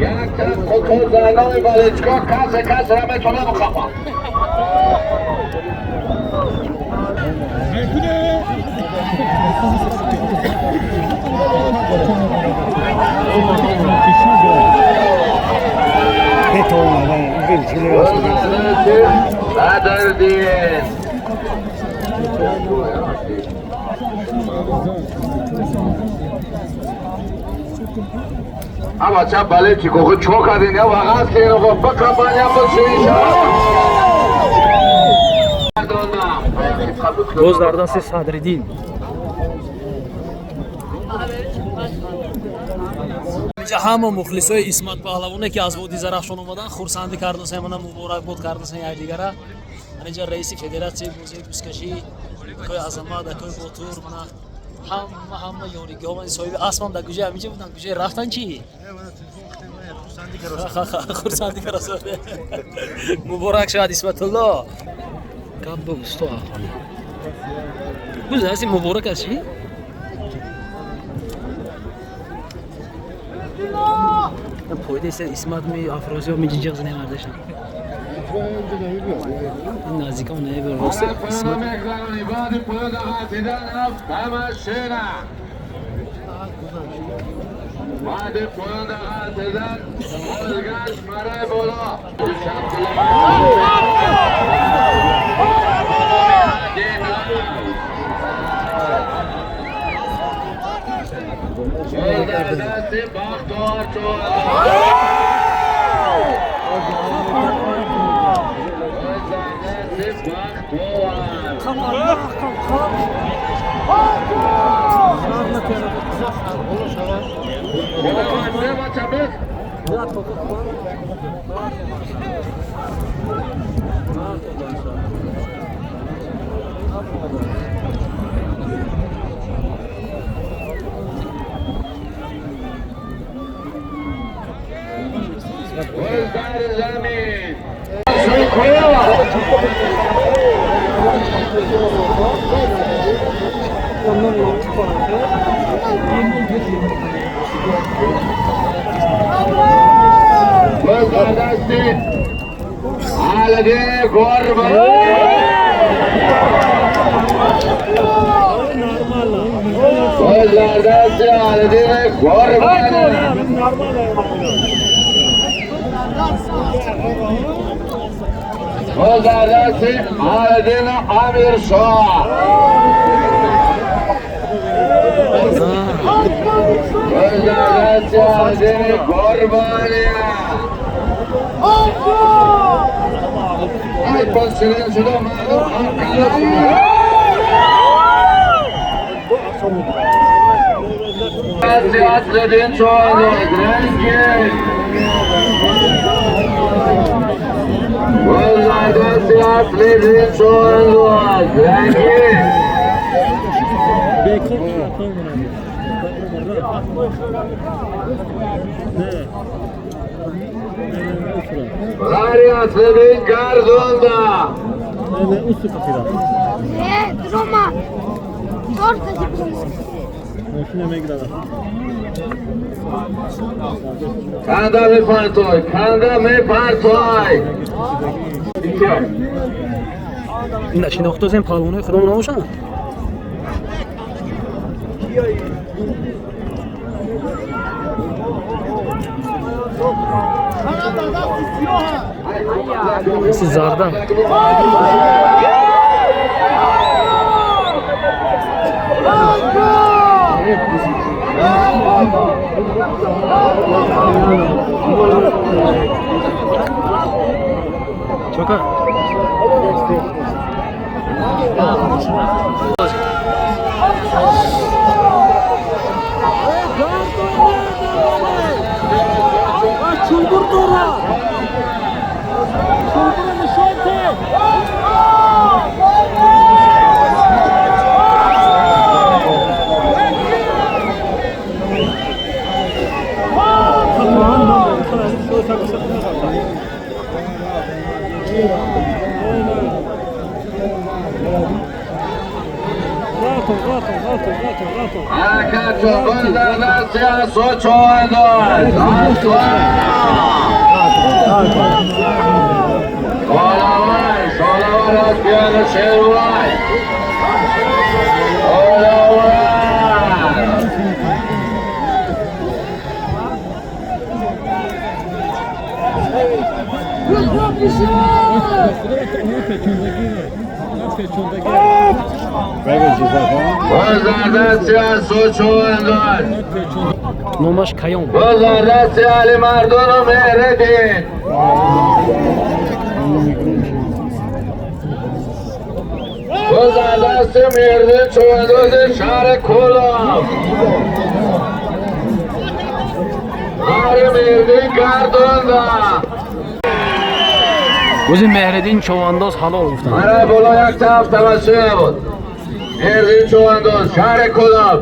[SPEAKER 7] Як қутб зарноми баличко касе касра метавонад бихапад. Ама ча балечи кохи чо кардин я вағаз ки ино бақабан я бошиша.
[SPEAKER 1] Боз дар дасти Садриддин. Инҷа ҳама мухлисои Исмат Паҳлавоне ки аз водии Зарафшон омадан хурсандӣ кардасен, мана муборакбод кардасен якдигара. Инҷа раиси федератсияи бозии бузкашӣ акои Азамат, акои Ботур, мана ҳама ёригиҳо, ман соҳиби аспам дар куҷои ҳаминҷа буданд, куҷое рафтан чӣ? Хурсандӣ карасо. Муборак шавад Исматулло. Гап бо усто ахони. Буз аси муборак аст чӣ? Пойда иста Исмат ми Афросиёб ми ҷиҷиқ зане мардашам. Ин наздикам не бир рост Исмат.
[SPEAKER 7] بعد پایان قطعیدن بازگشت برای بالا. دست باختار
[SPEAKER 1] Шинохтозем паҳлавонои худамон набошанд? Мисли зарда. Чока. Номаш Каём.
[SPEAKER 7] Бозор дасти Али Мардону Меҳридин. Бозор дасти Меҳридин Чувандози шаҳри Кӯлоб. Ғайри Меҳридин гардонда.
[SPEAKER 1] Гузи Меҳридин Чувандоз ҳалол гуфтанд.
[SPEAKER 7] Барои боло як тараф тавассӯ буд. Меҳридин Чувандоз шаҳри Кӯлоб.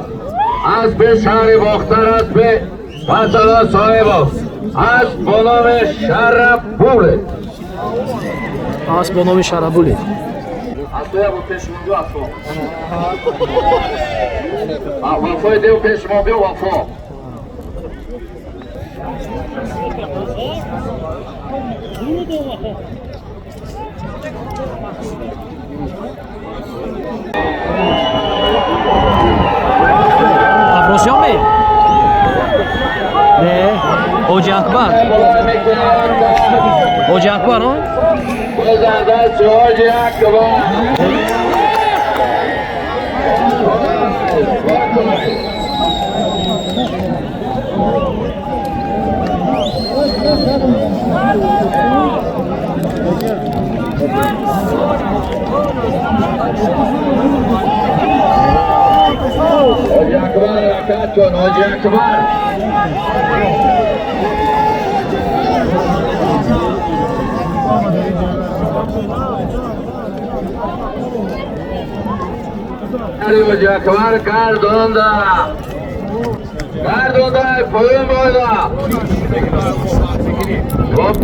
[SPEAKER 7] Асби шаҳри Бохтар, асби Фазлулло Соҳибов. Асп бо номи Шарабуле.
[SPEAKER 1] Асп бо номи Шарабуле.
[SPEAKER 7] Асоя бо пеши мо асо. Вафои дев пеши мо биё вафо.
[SPEAKER 1] Афросиёб ме? Не, Ҳоҷи Акбар. Ҳоҷи Акбар, о?
[SPEAKER 7] Бозор дасти Ҳоҷи Акбар. Ҳоҷи Акбар ҳаракат кун, Ҳоҷи Акбар. Ҳоҷи Акбар гардонда. Гардонда, поён бода. Хоп.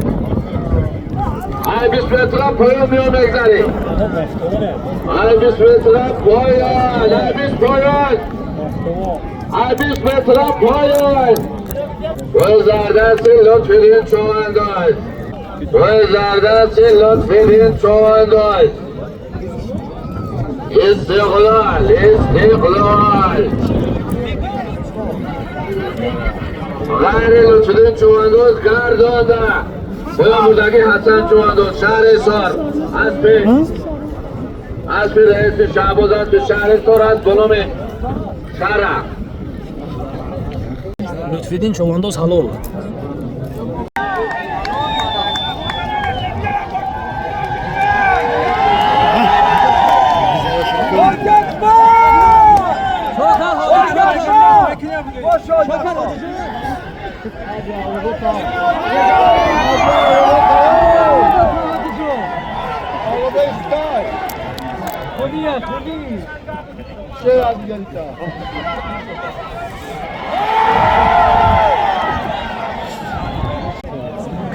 [SPEAKER 7] Ай 20 метра поён мео мегзарӣ. Ай 20 метра поён, ай 20 поён. Ай 20 метра поён. Бозор дасти Лутфиддин Чувандоз. Бозор дасти Лутфиддин Чувандоз. Истиқлол, Истиқлол. Ғайри Лутфиддин Чувандоз гардонда. Поён бурдагӣ Ҳасан Чувандоз, шаҳри Ҳисор. Аспи раиси Шаҳбоз, аспи шаҳри Ҳисор аст бо номи Шара.
[SPEAKER 1] Лутфиддин Чувандоз ҳалол.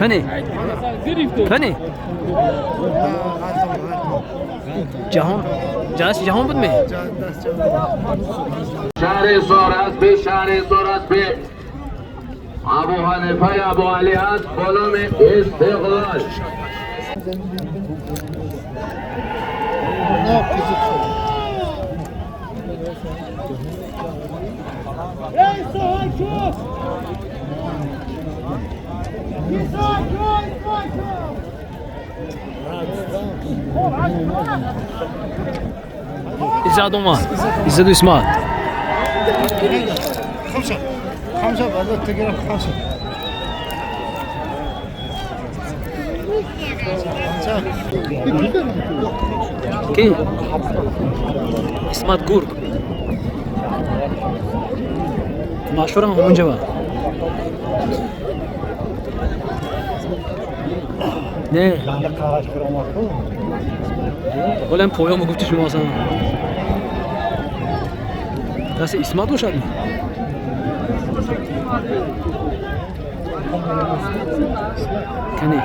[SPEAKER 1] Кани? Кани? Ҷаҳон? Ҷаҳон ҷаҳон буд ме?
[SPEAKER 7] Шаҳри Ҳисор, аспи шаҳри Ҳисор, аспи Абу Ҳанифа Абу Али аст бо номи Истиқлол.
[SPEAKER 1] Иззат омад. Иззату Исмат.
[SPEAKER 5] Хамша. Хамша, баъд тегирам хамша.
[SPEAKER 1] Ки? Исмат гург. Машҳурам ҳамонҷа ба. Не. Ҳолам поён гуфти шумо асан. Дасти Исмат бошад? Кани?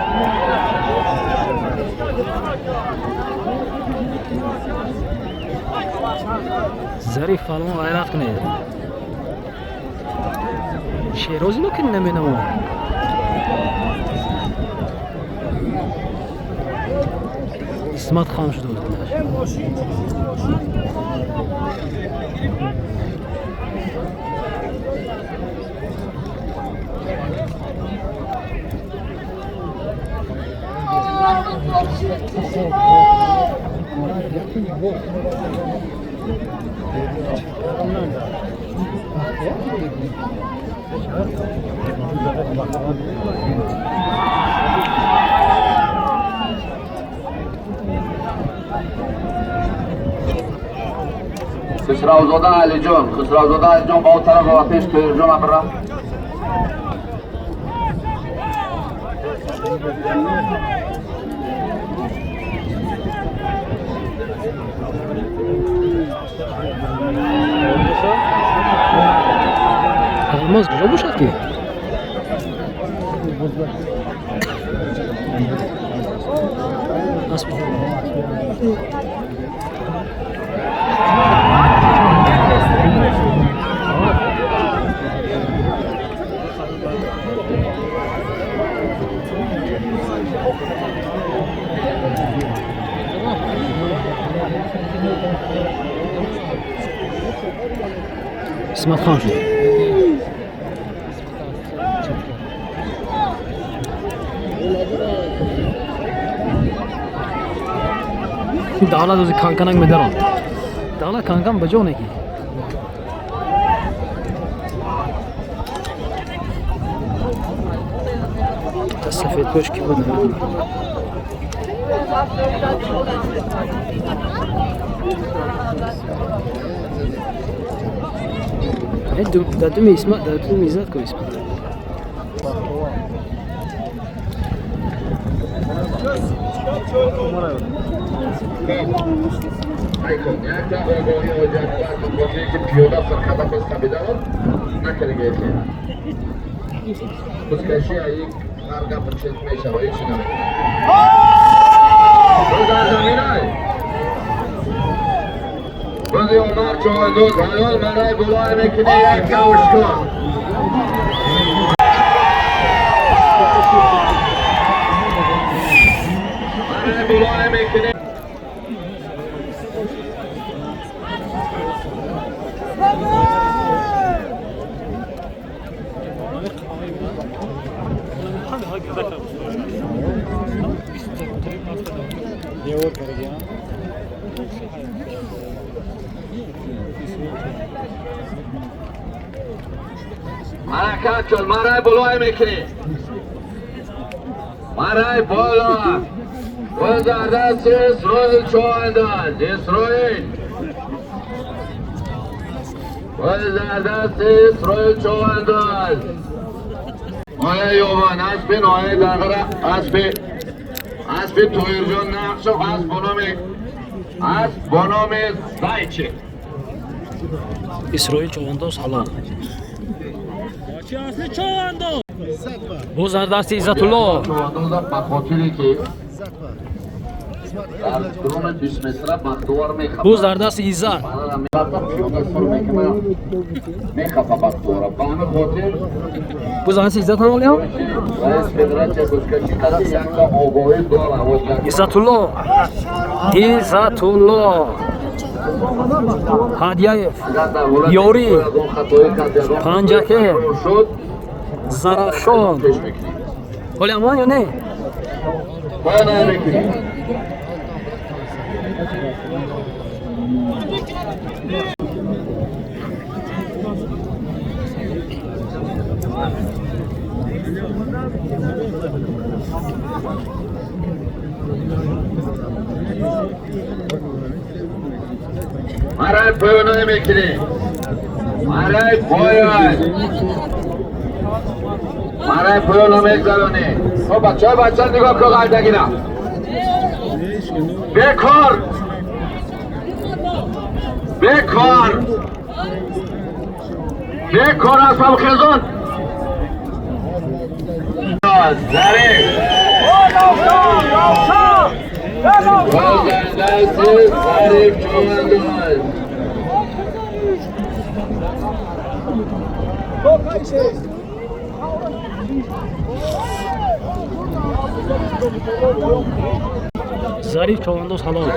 [SPEAKER 1] Зариф палвон ғайрат кунед. Шерози мо ки наменамояд. Исмат хам шуда буд.
[SPEAKER 7] Хусравзода Алиҷон, Хусравзода Алиҷон ба он тараф ва пеш Тоирҷон абра.
[SPEAKER 1] Алмаз куҷо бошад ки? Асп. Исматхон шуд. Давлат ози канканак медарон. Давлат канкан ба ҷо неки. Та сафедпӯш ки буд намедонам. Дар думи Исмат, дар думи Иззат ку Исмат.
[SPEAKER 7] روزی عمر چهاردوز حلال برای بلای میکنه یک کاوش کن. برای بلای میکنه. حرکت شد. مرای بلای میکنی. مرای بالا و در دست اسرائیل چوانداز اسرائیل و در دست اسرائیل چوانداز. آیا یوان اسب نایه دغره اسب تویرجان نقش و اسب با نام زایچه.
[SPEAKER 1] اسرائیل چوانداز حلال боз дар дасти Иззатулло.
[SPEAKER 7] Ба хотире ки дар дуруни 20 метра бахтовар мехапад.
[SPEAKER 1] Боз дар дасти Иззат.
[SPEAKER 7] Мехапа бахтовара. Ба ҳамин хотир
[SPEAKER 1] боз дар дасти Иззат ҳамолиям.
[SPEAKER 7] Раис федератсия бузкашӣ қади якта огоҳӣ дорад.
[SPEAKER 1] Иззатулло. Иззатулло. Ҳадияев. Ёрӣ. Панҷаке. Зарафшон. Ҳоли амон ё не?
[SPEAKER 7] Марай поёна мекунӣ. Марай поён. Марай поёна мегзаронӣ. Хоб бачаҳо, бача нигоҳ кун ғалтагина. Бекор. Бекор. Бекор асбоб хезон. Зариф. Зариф чувандоз.
[SPEAKER 1] Зариф чувандоз ҳалол.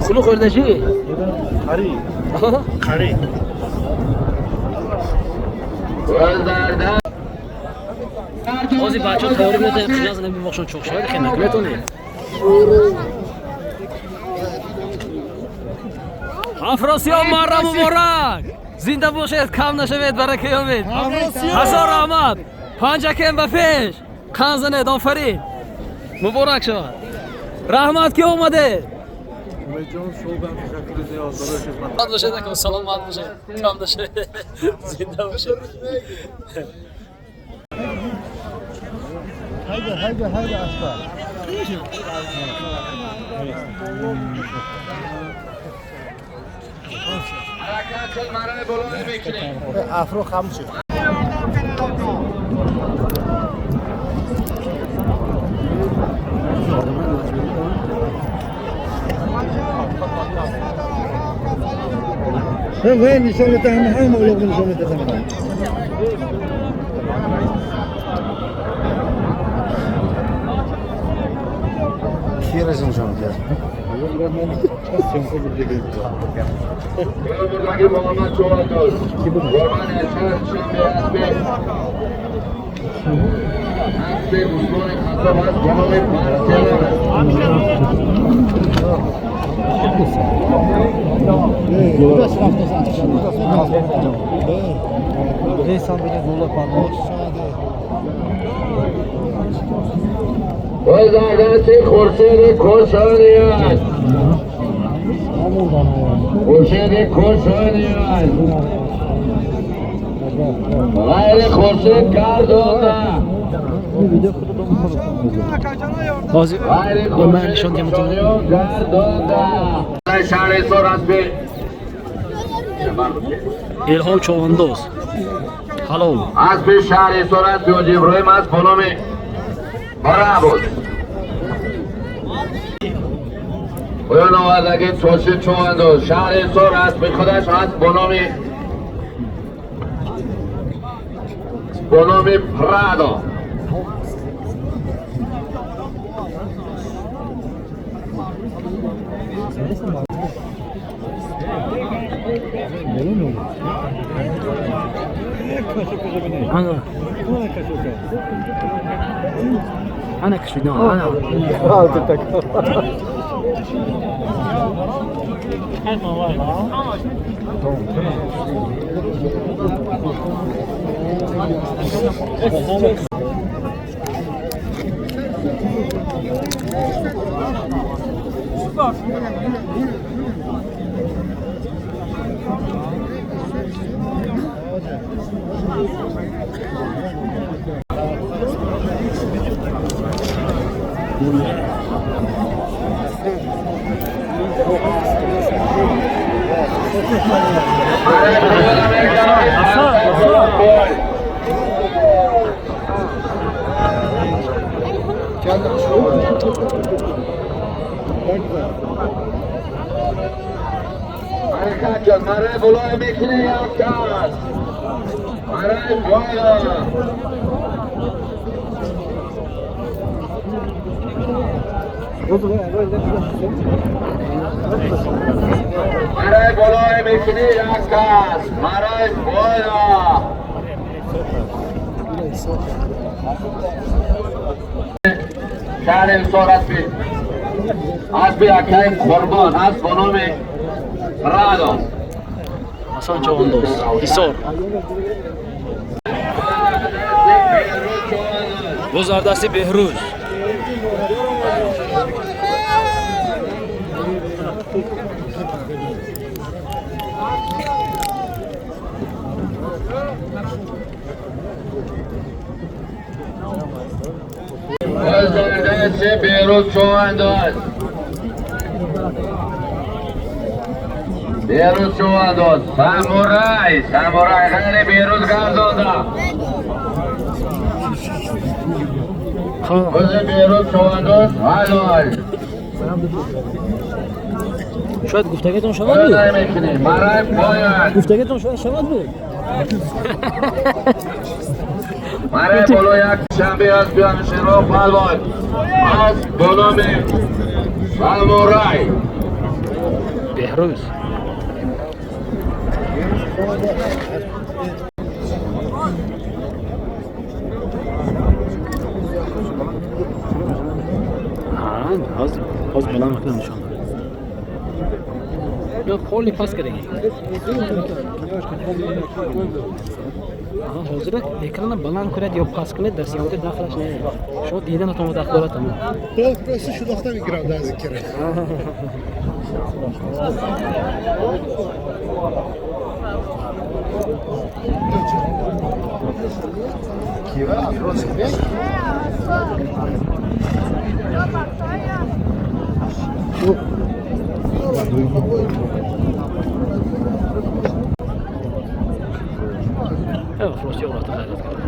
[SPEAKER 1] خلو خوردشی؟
[SPEAKER 5] قری قری
[SPEAKER 1] баъзе бачаҳо тайёрӣ метавонед қиёс намебахшон чоқ шавад хе накметонед. Афросиёб марра муборак! Зинда бошед, кам нашавед, барака ёбед. Ҳазор раҳмат. Панҷакем ба пеш. Қан занед, офарин. Муборак шавад. Раҳмат ки омадед. Саломат бошед, ака, саломат бошед. Кам нашавед. Зинда бошед.
[SPEAKER 5] Haydi haydi haydi aslan. Afro xamçı. وين نشون تهم هم ولا نشون تهم.
[SPEAKER 7] خورشید کشانیان خورشید کشانیان غیر خورشید گردانده غیر خورشید کشانیان گردانده
[SPEAKER 1] الهام چوندوز حلال
[SPEAKER 7] از به شهر سرعت بیاج ابراهیم از بنام برا بود پایان آوردگی خورشید چوندوز شهر سرعت به خودش از بنام پرادا
[SPEAKER 1] انا كشدان انا
[SPEAKER 7] حرکت شد برای بلای میکنه یک کس برای بالا Барои болои мекунӣ як кас, барои бола. Шаҳри Ҳисор аспи акаи Қурбон аст бо номи Радо.
[SPEAKER 1] Ҳасан Чавандоз, Ҳисор. Боз дар дасти Беҳрӯз.
[SPEAKER 7] Боз дар дасти Беҳрӯз Чавандоз. Беҳрӯз Чавандоз. Самурай, самурай ғайри Беҳрӯз гардонда. Боз Беҳрӯз Чавандоз ҳалол.
[SPEAKER 1] Шояд гуфтагитон шавад буд.
[SPEAKER 7] Барои поён.
[SPEAKER 1] Гуфтагитон шояд шавад буд.
[SPEAKER 7] Барои боло як шанбе аз Биёнширо палвон аз бо номи Самурай.
[SPEAKER 1] Беҳрӯз. Ҳоз баланд мекунам нишон. Ё холи пас кардагӣ. Ҳозир экрана баланд кунед ё пас кунед, дар съёмка дахлаш не. Шумо дида натавонед дахл дорад тамом.
[SPEAKER 5] Просто шудохта мегирам дар зикра.
[SPEAKER 1] Афросиёб рафта ғайрат кард.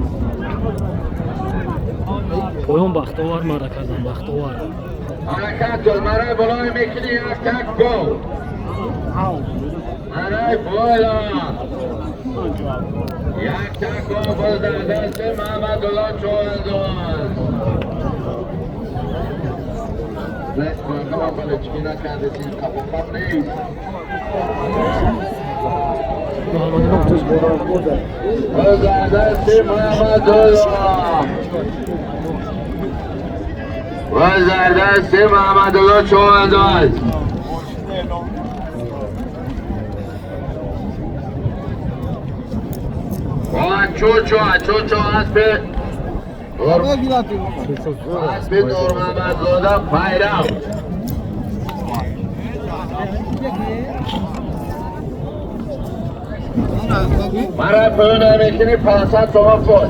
[SPEAKER 1] Поён бахтовар марда кардан, бахтовар.
[SPEAKER 7] Ҳаракат кун, барои болои мекунӣ як так гол. Барои боло. Як так гол боз дар дасти Маҳмадулло Чавандоз. باز در دست محمدالله. باز در دست محمدالله چوبانداز. چوچو چوچو اسب نورمحمدزاده پیرو. برای پایان نمیکنی 500 تومان فوت.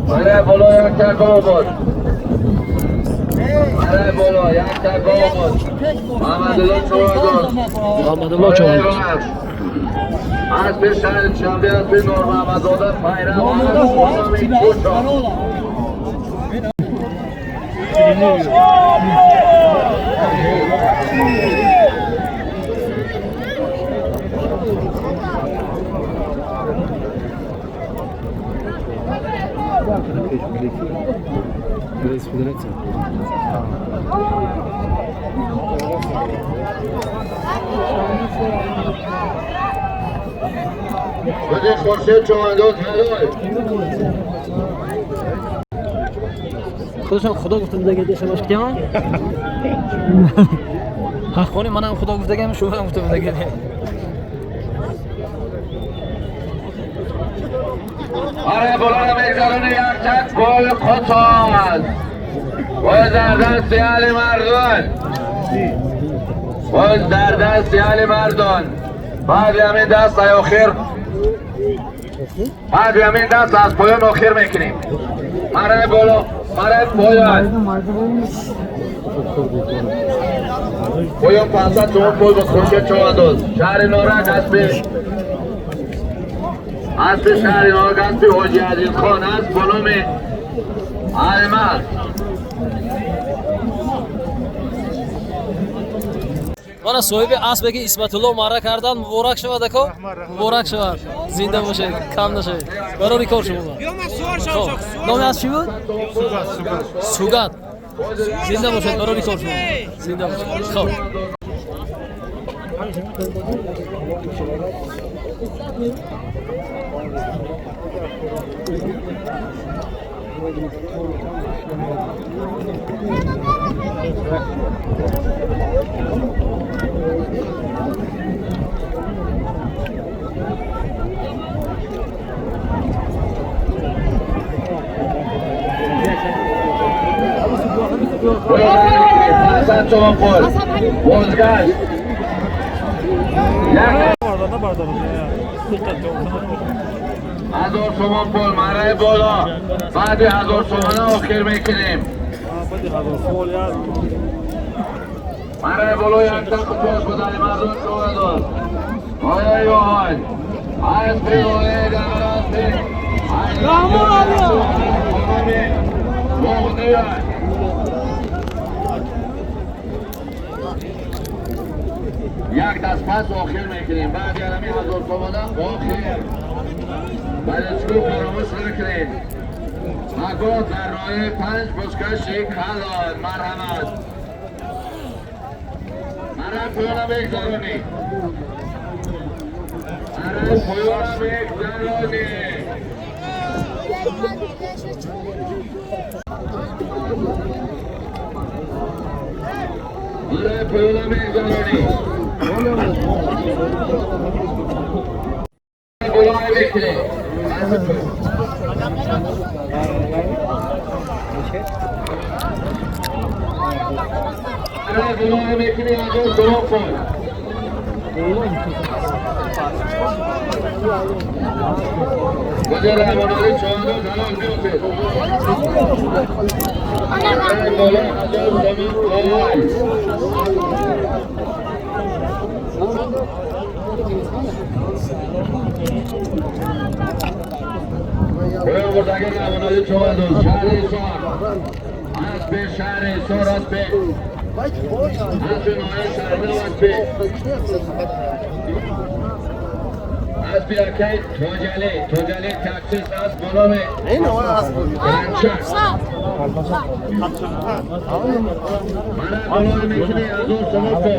[SPEAKER 7] برای بالا یک تکام بود. برای بالا یک تکام بود. محمدالله چوبانداز.
[SPEAKER 1] محمدالله چوبانداز.
[SPEAKER 7] اسب شهر شنبه اسب نورمحمدزاده پیرو. بده خورشید چوبانداز حلال.
[SPEAKER 1] خودشان خدا گفته بوده که شما کیان؟ حقانی منم خدا گفته که شما هم گفته بوده که.
[SPEAKER 7] آره بالا میگذرونه یک تک گل قطاز. باز در دست علی مردان. باز در دست علی مردان. بعد همین دست آخر، بعد همین دست از پایان آخر میکنیم. برای بالا، برای پایان. پایان 500 تومان پول با خورشید چوبانداز. شهر نارنج اسب شهر نارنج اسب حاجی عزیز خان است با نام الماس.
[SPEAKER 1] Мана соҳиби асбе ки Исматулло маъра кардан, муборак шавад, ако, муборак шавад, зинда бошед, кам нашавед, барори кор шумо. Хоб, номи асб чӣ буд? Сугат. Зинда бошед, барори кор шумо, зинда бошед. Хоб.
[SPEAKER 7] بازگشت. هزار تومان پول مرای بالا، بعد 1000 تومان آخر میکنیم. مرای بالا یک تا پول بودن مردم شما آیا یوهان از پیوه در از یک دست پس آخر میکنیم. بعد یعنی 1000 تومان آخر. بلچکو فراموش نکنید. مگو در راه 5 بزکش کلان مرحمت. مرا پایانم بگذارونی. مرا پایانم بگذارونی. مرا پایانم بگذارونی. از بیاکه توجلی توجلی تاکسیس از بنام من بنام میکنی از اون شما کن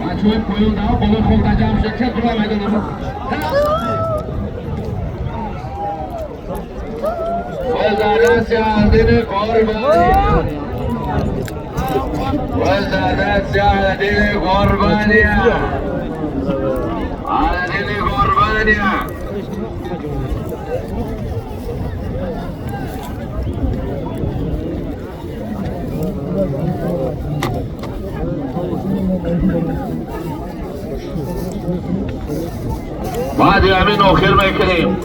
[SPEAKER 7] بچه های پایون ده بالا خورده جمع شد چه برای میدونم وزادت على دين قربانية على دين قربانية. بعد يامين وخير ما يكريم.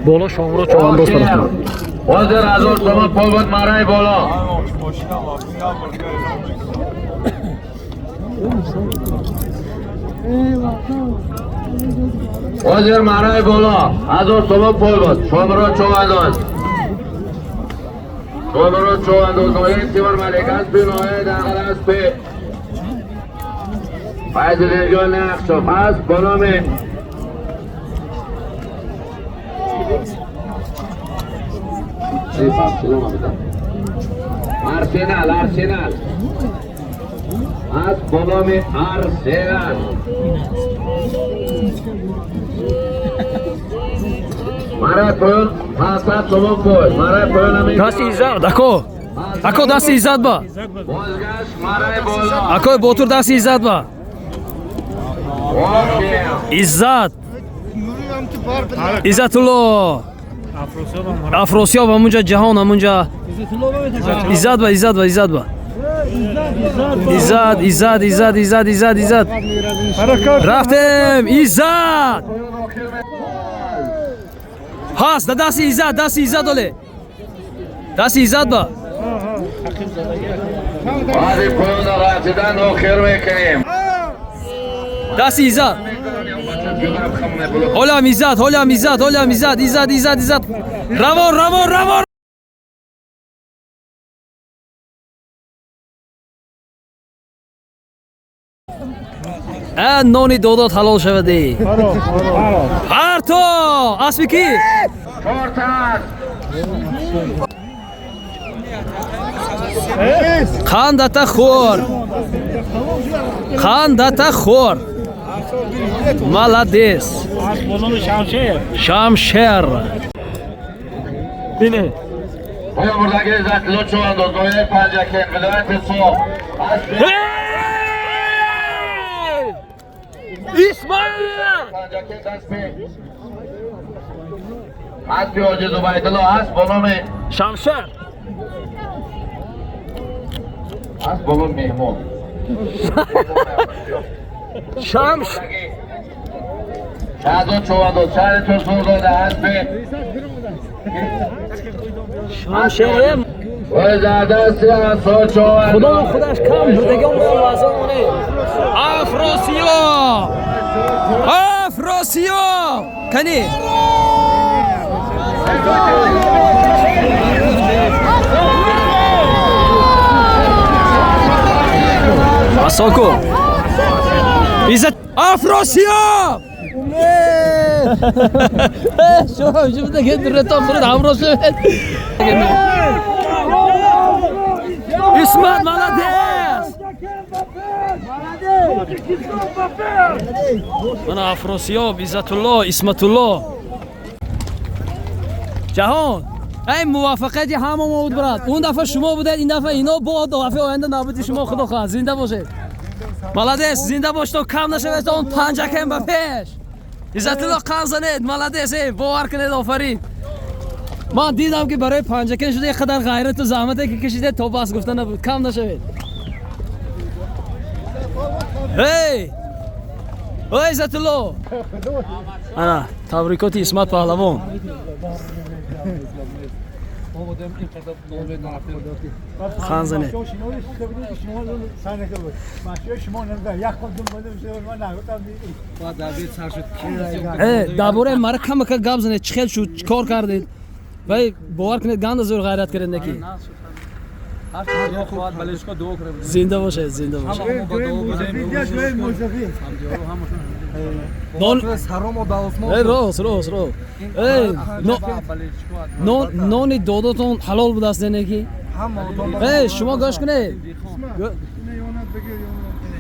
[SPEAKER 1] Боло шомро човандоз тараф.
[SPEAKER 7] ҳозир 1000 сомон пул буд марай боло. ҳозир марай боло 1000 сомон пул буд. Шомро човандоз. Шомро човандоз ноҳияи Тимур Малик аст бе ноҳияи Дағал аст бе Файзуллоҷон Нақшов аст бо номи Арсенал, Арсенал. Аз бо номи Арсенал. Марай поён 500 сомон пул. Марай поён
[SPEAKER 1] дасти иззат, ако. Ако дасти иззат ба. Ако ботур дасти иззат ба. Иззат. Иззатулло. Афросиёб ҳамунҷа, Ҷаҳон ҳамунҷа. Иззат ба, Иззат ба, Иззат ба. Иззат, Иззат, Иззат, Иззат, Иззат, Иззат. Рафтем, Иззат. Ҳаст, да дасти Иззат, дасти Иззат оле. Дасти Иззат ба.
[SPEAKER 7] Баъди поёна расидан охир мекунем.
[SPEAKER 1] Дасти Иззат. Ҳолам Иззат, ҳолам Иззат, ҳолам Иззат, Иззат, Иззат, Иззат. Равон, равон, равон. Нони додот ҳалол шавади. Парто! Аспи ки? Қандата хӯр. Қандата хӯр. Молодец. Шамшер. Бине.
[SPEAKER 7] Оё бурдаги Иззатулло Чувандоз ноҳияи Панҷакент, вилояти Суғд.
[SPEAKER 1] Исмаил!
[SPEAKER 7] Аспи Ҳоҷи Зубайдулло аст бо номи
[SPEAKER 1] Шамшер.
[SPEAKER 7] Аст бо номи Меҳмон.
[SPEAKER 1] Шамш.
[SPEAKER 7] Шаҳзод Чувандоз шаҳри Турсунзода аспи
[SPEAKER 1] Шамшер. Худо худаш кам бурдагон лаҳзаоне. Афросиёб! Афросиёб! Кани? Асоку. Иззат Афросиёб! Шумо шумо ки дуртон бурд ҳамроҳ шавед. Исмат молодец! Мана Афросиёб, Иззатулло, Исматулло. Ҷаҳон, эй муваффақияти ҳама мо буд, брат. Он дафъа шумо будед, ин дафъа ино, бо дафъаи оянда навбати шумо, худо хоҳад. Зинда бошед. Молодец, зинда бош, то кам нашавед, он Панҷакент ба пеш. Иззатулло қанд занед, молодец, эй, бовар кунед, офарин. Ман дидам ки барои Панҷакент шуда қадар ғайрату заҳмате ки кашидед, то бас гуфта набуд. Кам нашавед. Эй! Ой, Иззатулло! Ана, табрикоти Исмат паҳлавон. Хан занед. Дар бораи мара камака гап занед, чӣ хел шуд, чӣ кор кардед? Вай бовар кунед, ганда зӯр ғайрат кардед неки. Зинда бошед, зинда бошед. Рост, рост, рост. Нони додотон ҳалол будааст неки? Шумо гӯш кунед.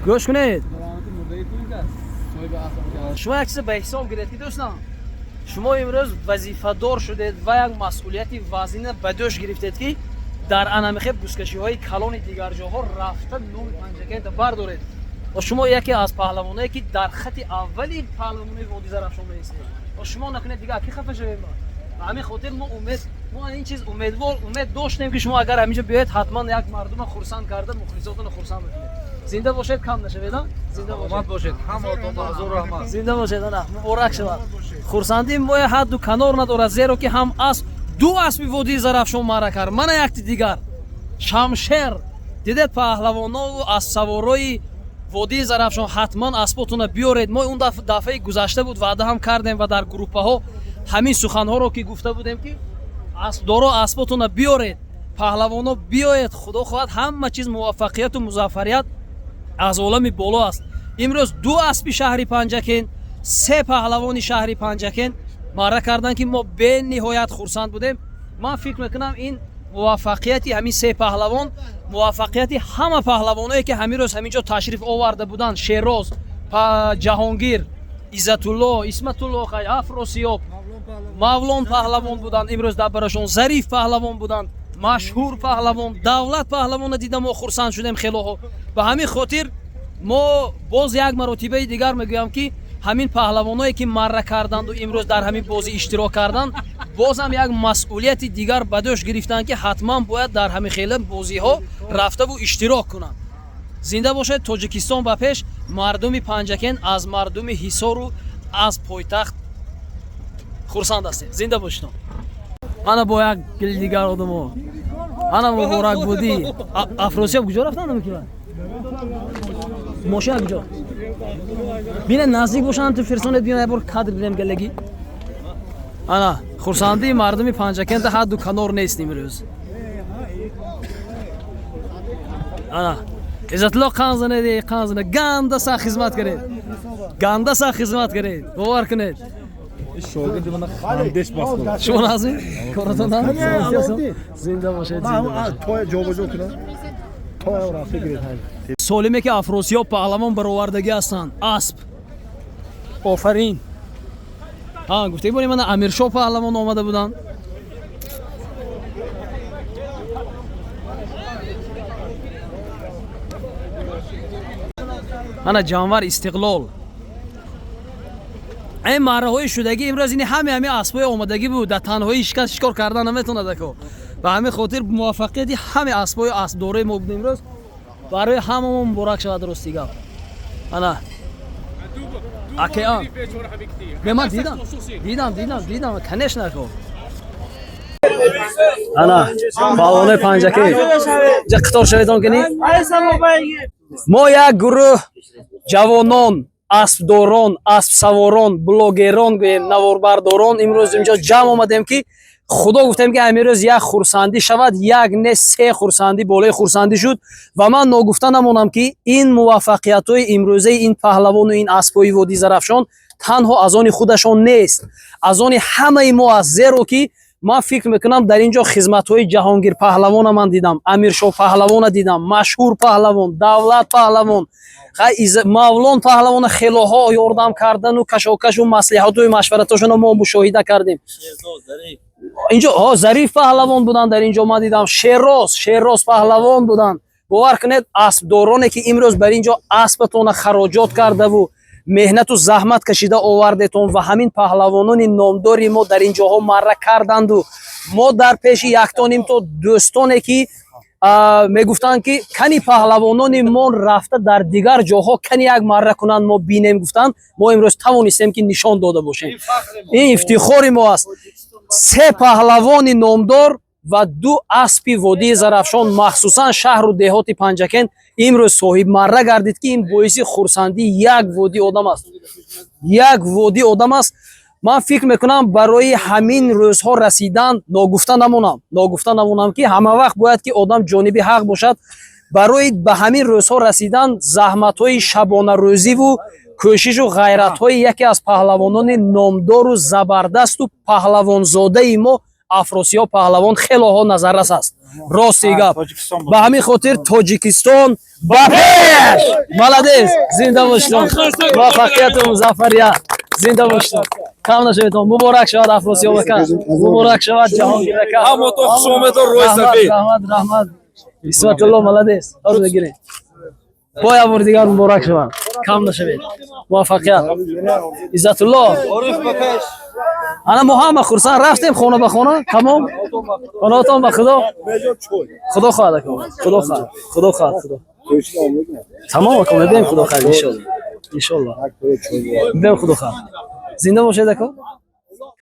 [SPEAKER 1] Гӯш кунед. Шумо як чиз ба ҳисоб гиред ки дӯстон, шумо имрӯз вазифадор шудед ва як масъулияти вазина ба дӯш гирифтед ки дар анамихе бузкашиҳои калони дигар ҷоҳо рафта номи Панҷакента бардоред. Ва шумо яке аз паҳлавоное ки дар хати аввали паҳлавонои водии Зарафшон меистед. Ва шумо накунед дигар ки хафа шавем. Ба ҳамин хотир мо умед, мо ин чиз умедвор, умед доштем ки шумо агар ҳаминҷо биёед, ҳатман як мардума хурсанд карда, мухлисотонро хурсанд мекунед. Зинда бошед, кам нашавед, зинда бошед.
[SPEAKER 2] Ҳамаатон ба ҳузур раҳмат.
[SPEAKER 1] Зинда бошед, ана муборак шавад. Хурсандии мо ҳадду канор надорад, зеро ки ҳам асп, ду аспи водии Зарафшон маъра кард. Мана якти дигар Шамшер. Дидед паҳлавонову аспсаворои водии Зарафшон, ҳатман аспотонро биёред. Мо он дафъаи гузашта буд ваъда ҳам кардем ва дар группаҳо ҳамин суханҳоро ки гуфта будем ки аспдоро аспотонро биёред, паҳлавоно биёед, худо хоҳад ҳама чиз муваффақияту музаффарият аз олами боло аст. Имрӯз ду аспи шаҳри Панҷакент, се паҳлавони шаҳри Панҷакент маъра карданд ки мо бениҳоят хурсанд будем. Ман фикр мекунам ин муваффақияти ҳамин се паҳлавон, муваффақияти ҳама паҳлавоное ки ҳамин рӯз ҳамин ҷо ташриф оварда буданд, Шероз, Ҷаҳонгир, Иззатулло, Исматулло, Афросиёб, Мавлон паҳлавон буданд имрӯз дар барашон, Зариф паҳлавон буданд, машҳур паҳлавон, Давлат паҳлавонро дида мо хурсанд шудем хелоҳо. Ба ҳамин хотир мо боз як маротибаи дигар мегӯям ки Ҳамин паҳлавоное ки марра карданду имрӯз дар ҳамин бозӣ иштирок карданд, боз ҳам як масъулияти дигар ба дӯш гирифтанд, ки ҳатман бояд дар ҳамин хела бозиҳо рафтаву иштирок кунанд. Зинда бошед, Тоҷикистон ба пеш! Мардуми Панҷакент аз мардуми Ҳисору аз пойтахт хурсанд ҳастем. Зинда бошедон. Ана бо як гили дигар одамо. Ана муборак будӣ. Афросиёб куҷо рафтанд? Мошина куҷо? Бина, наздик бошанд, ту фирсонед, биён як бор кадр бинем галагӣ. Ана хурсандии мардуми Панҷакента ҳадду канор нест имрӯз. Ана Иззатулло, қан занед, қан занед, ганда сах хизмат кунед, ганда сах хизмат кунед, бовар кунед. Шумо назм коратон зинда бошед, зинда бошед. Солиме ки Афросиёб паҳлавон баровардагӣ ҳастанд, асп офарин. Ҳа, гуфтагӣ борем, мана Амиршоҳ паҳлавон омада буданд. Ана Ҷанвар Истиқлол. Ин маъраҳои шудагӣ имрӯз ини ҳаме аспҳои омадагӣ буд. Дар танҳоӣ ҳеч кас шикор кардан наметавонад ако. Ба ҳамин хотир муваффақияти ҳаме аспҳои аспдорои мо буд имрӯз. Барои ҳамамон муборак шавад, рости гап. Ана океан. Не, ман дидам, дидам, дидам, дидам, конечно ако. Ана паҳлавонои Панҷакент, ҷа қатор шаведон кини. Мо як гурӯҳ ҷавонон, аспдорон, аспсаворон, блогерон гӯем, наворбардорон имрӯз инҷо ҷамъ омадем, ки худо гуфтем, ки ҳамин як хурсандӣ шавад, як не, се хурсандӣ болои хурсандӣ шуд. Ва ман ногуфта намонам, ки ин муваффақиятҳои имрӯзаи ин паҳлавону ин аспҳои водии Зарафшон танҳо аз они худашон нест, аз они ҳамаи мо аст, зеро ки ман фикр мекунам, дар ин ҷо хизматҳои Ҷаҳонгир паҳлавона ман дидам, Амиршоҳ паҳлавона дидам, машҳур паҳлавон, Давлат паҳлавон, Мавлон паҳлавона хелоҳо ёрдам кардану кашокашу маслиҳату машваратошонро мо мушоҳида кардем. Инҷо Зариф паҳлавон буданд, дар ин ҷо ман дидам Шерроз, Шерроз паҳлавон буданд. Бовар кунед, аспдороне ки имрӯз бар ин ҷо аспатона хароҷот кардаву меҳнату заҳмат кашида овардетон ва ҳамин паҳлавонони номдори мо дар ин ҷоҳо марра карданду мо дар пеши яктоним то дӯстоне ки мегуфтанд, ки кани паҳлавонони мо рафта дар дигар ҷоҳо кани як марра кунанд, мо бинем, гуфтанд. Мо имрӯз тавонистем, ки нишон дода бошем. Ин ифтихори мо аст. Се паҳлавони номдор ва ду аспи водии Зарафшон, махсусан шаҳру деҳоти Панҷакент, имрӯз соҳибмарра гардид, ки ин боиси хурсандии як водӣ одам аст, як водӣ одам аст. Ман фикр мекунам, барои ҳамин рӯзҳо расидан ногуфта намонам, ки ҳама вақт бояд ки одам ҷониби ҳақ бошад. Барои ба ҳамин рӯзҳо расидан заҳматҳои шабонарӯзиву кӯшишу ғайратҳои яке аз паҳлавонони номдору забардасту паҳлавонзодаи мо Афросиёб паҳлавон хелоҳо назаррас аст, рости гап. Ба ҳамин хотир Тоҷикистон ба пеш! Молодец, зинда бошедон, муваффақияту музаффарият, зинда бошедон, кам нашаведон. Муборак шавад, Афросиёб ака, муборак шавад, Ҷаҳонгир ака.
[SPEAKER 6] Ҳамотон хушомедон, рӯи сафед.
[SPEAKER 1] Раҳмат, раҳмат, Исматулло, молодец, ҳозир бигиред. Бо як бори дигар муборак шавад, кам нашавед, муваффақият, Иззатулло. Ана мо ҳама хурсанд рафтем хона ба хона. Тамом, хонаотон ба худо. Худо хоҳад ако, худо хоҳад, худо хоҳад, худо. Тамом ако, мебием, худо хоҳад, иншолло, иншолло мебием, худо хоҳад. Зинда бошед ако.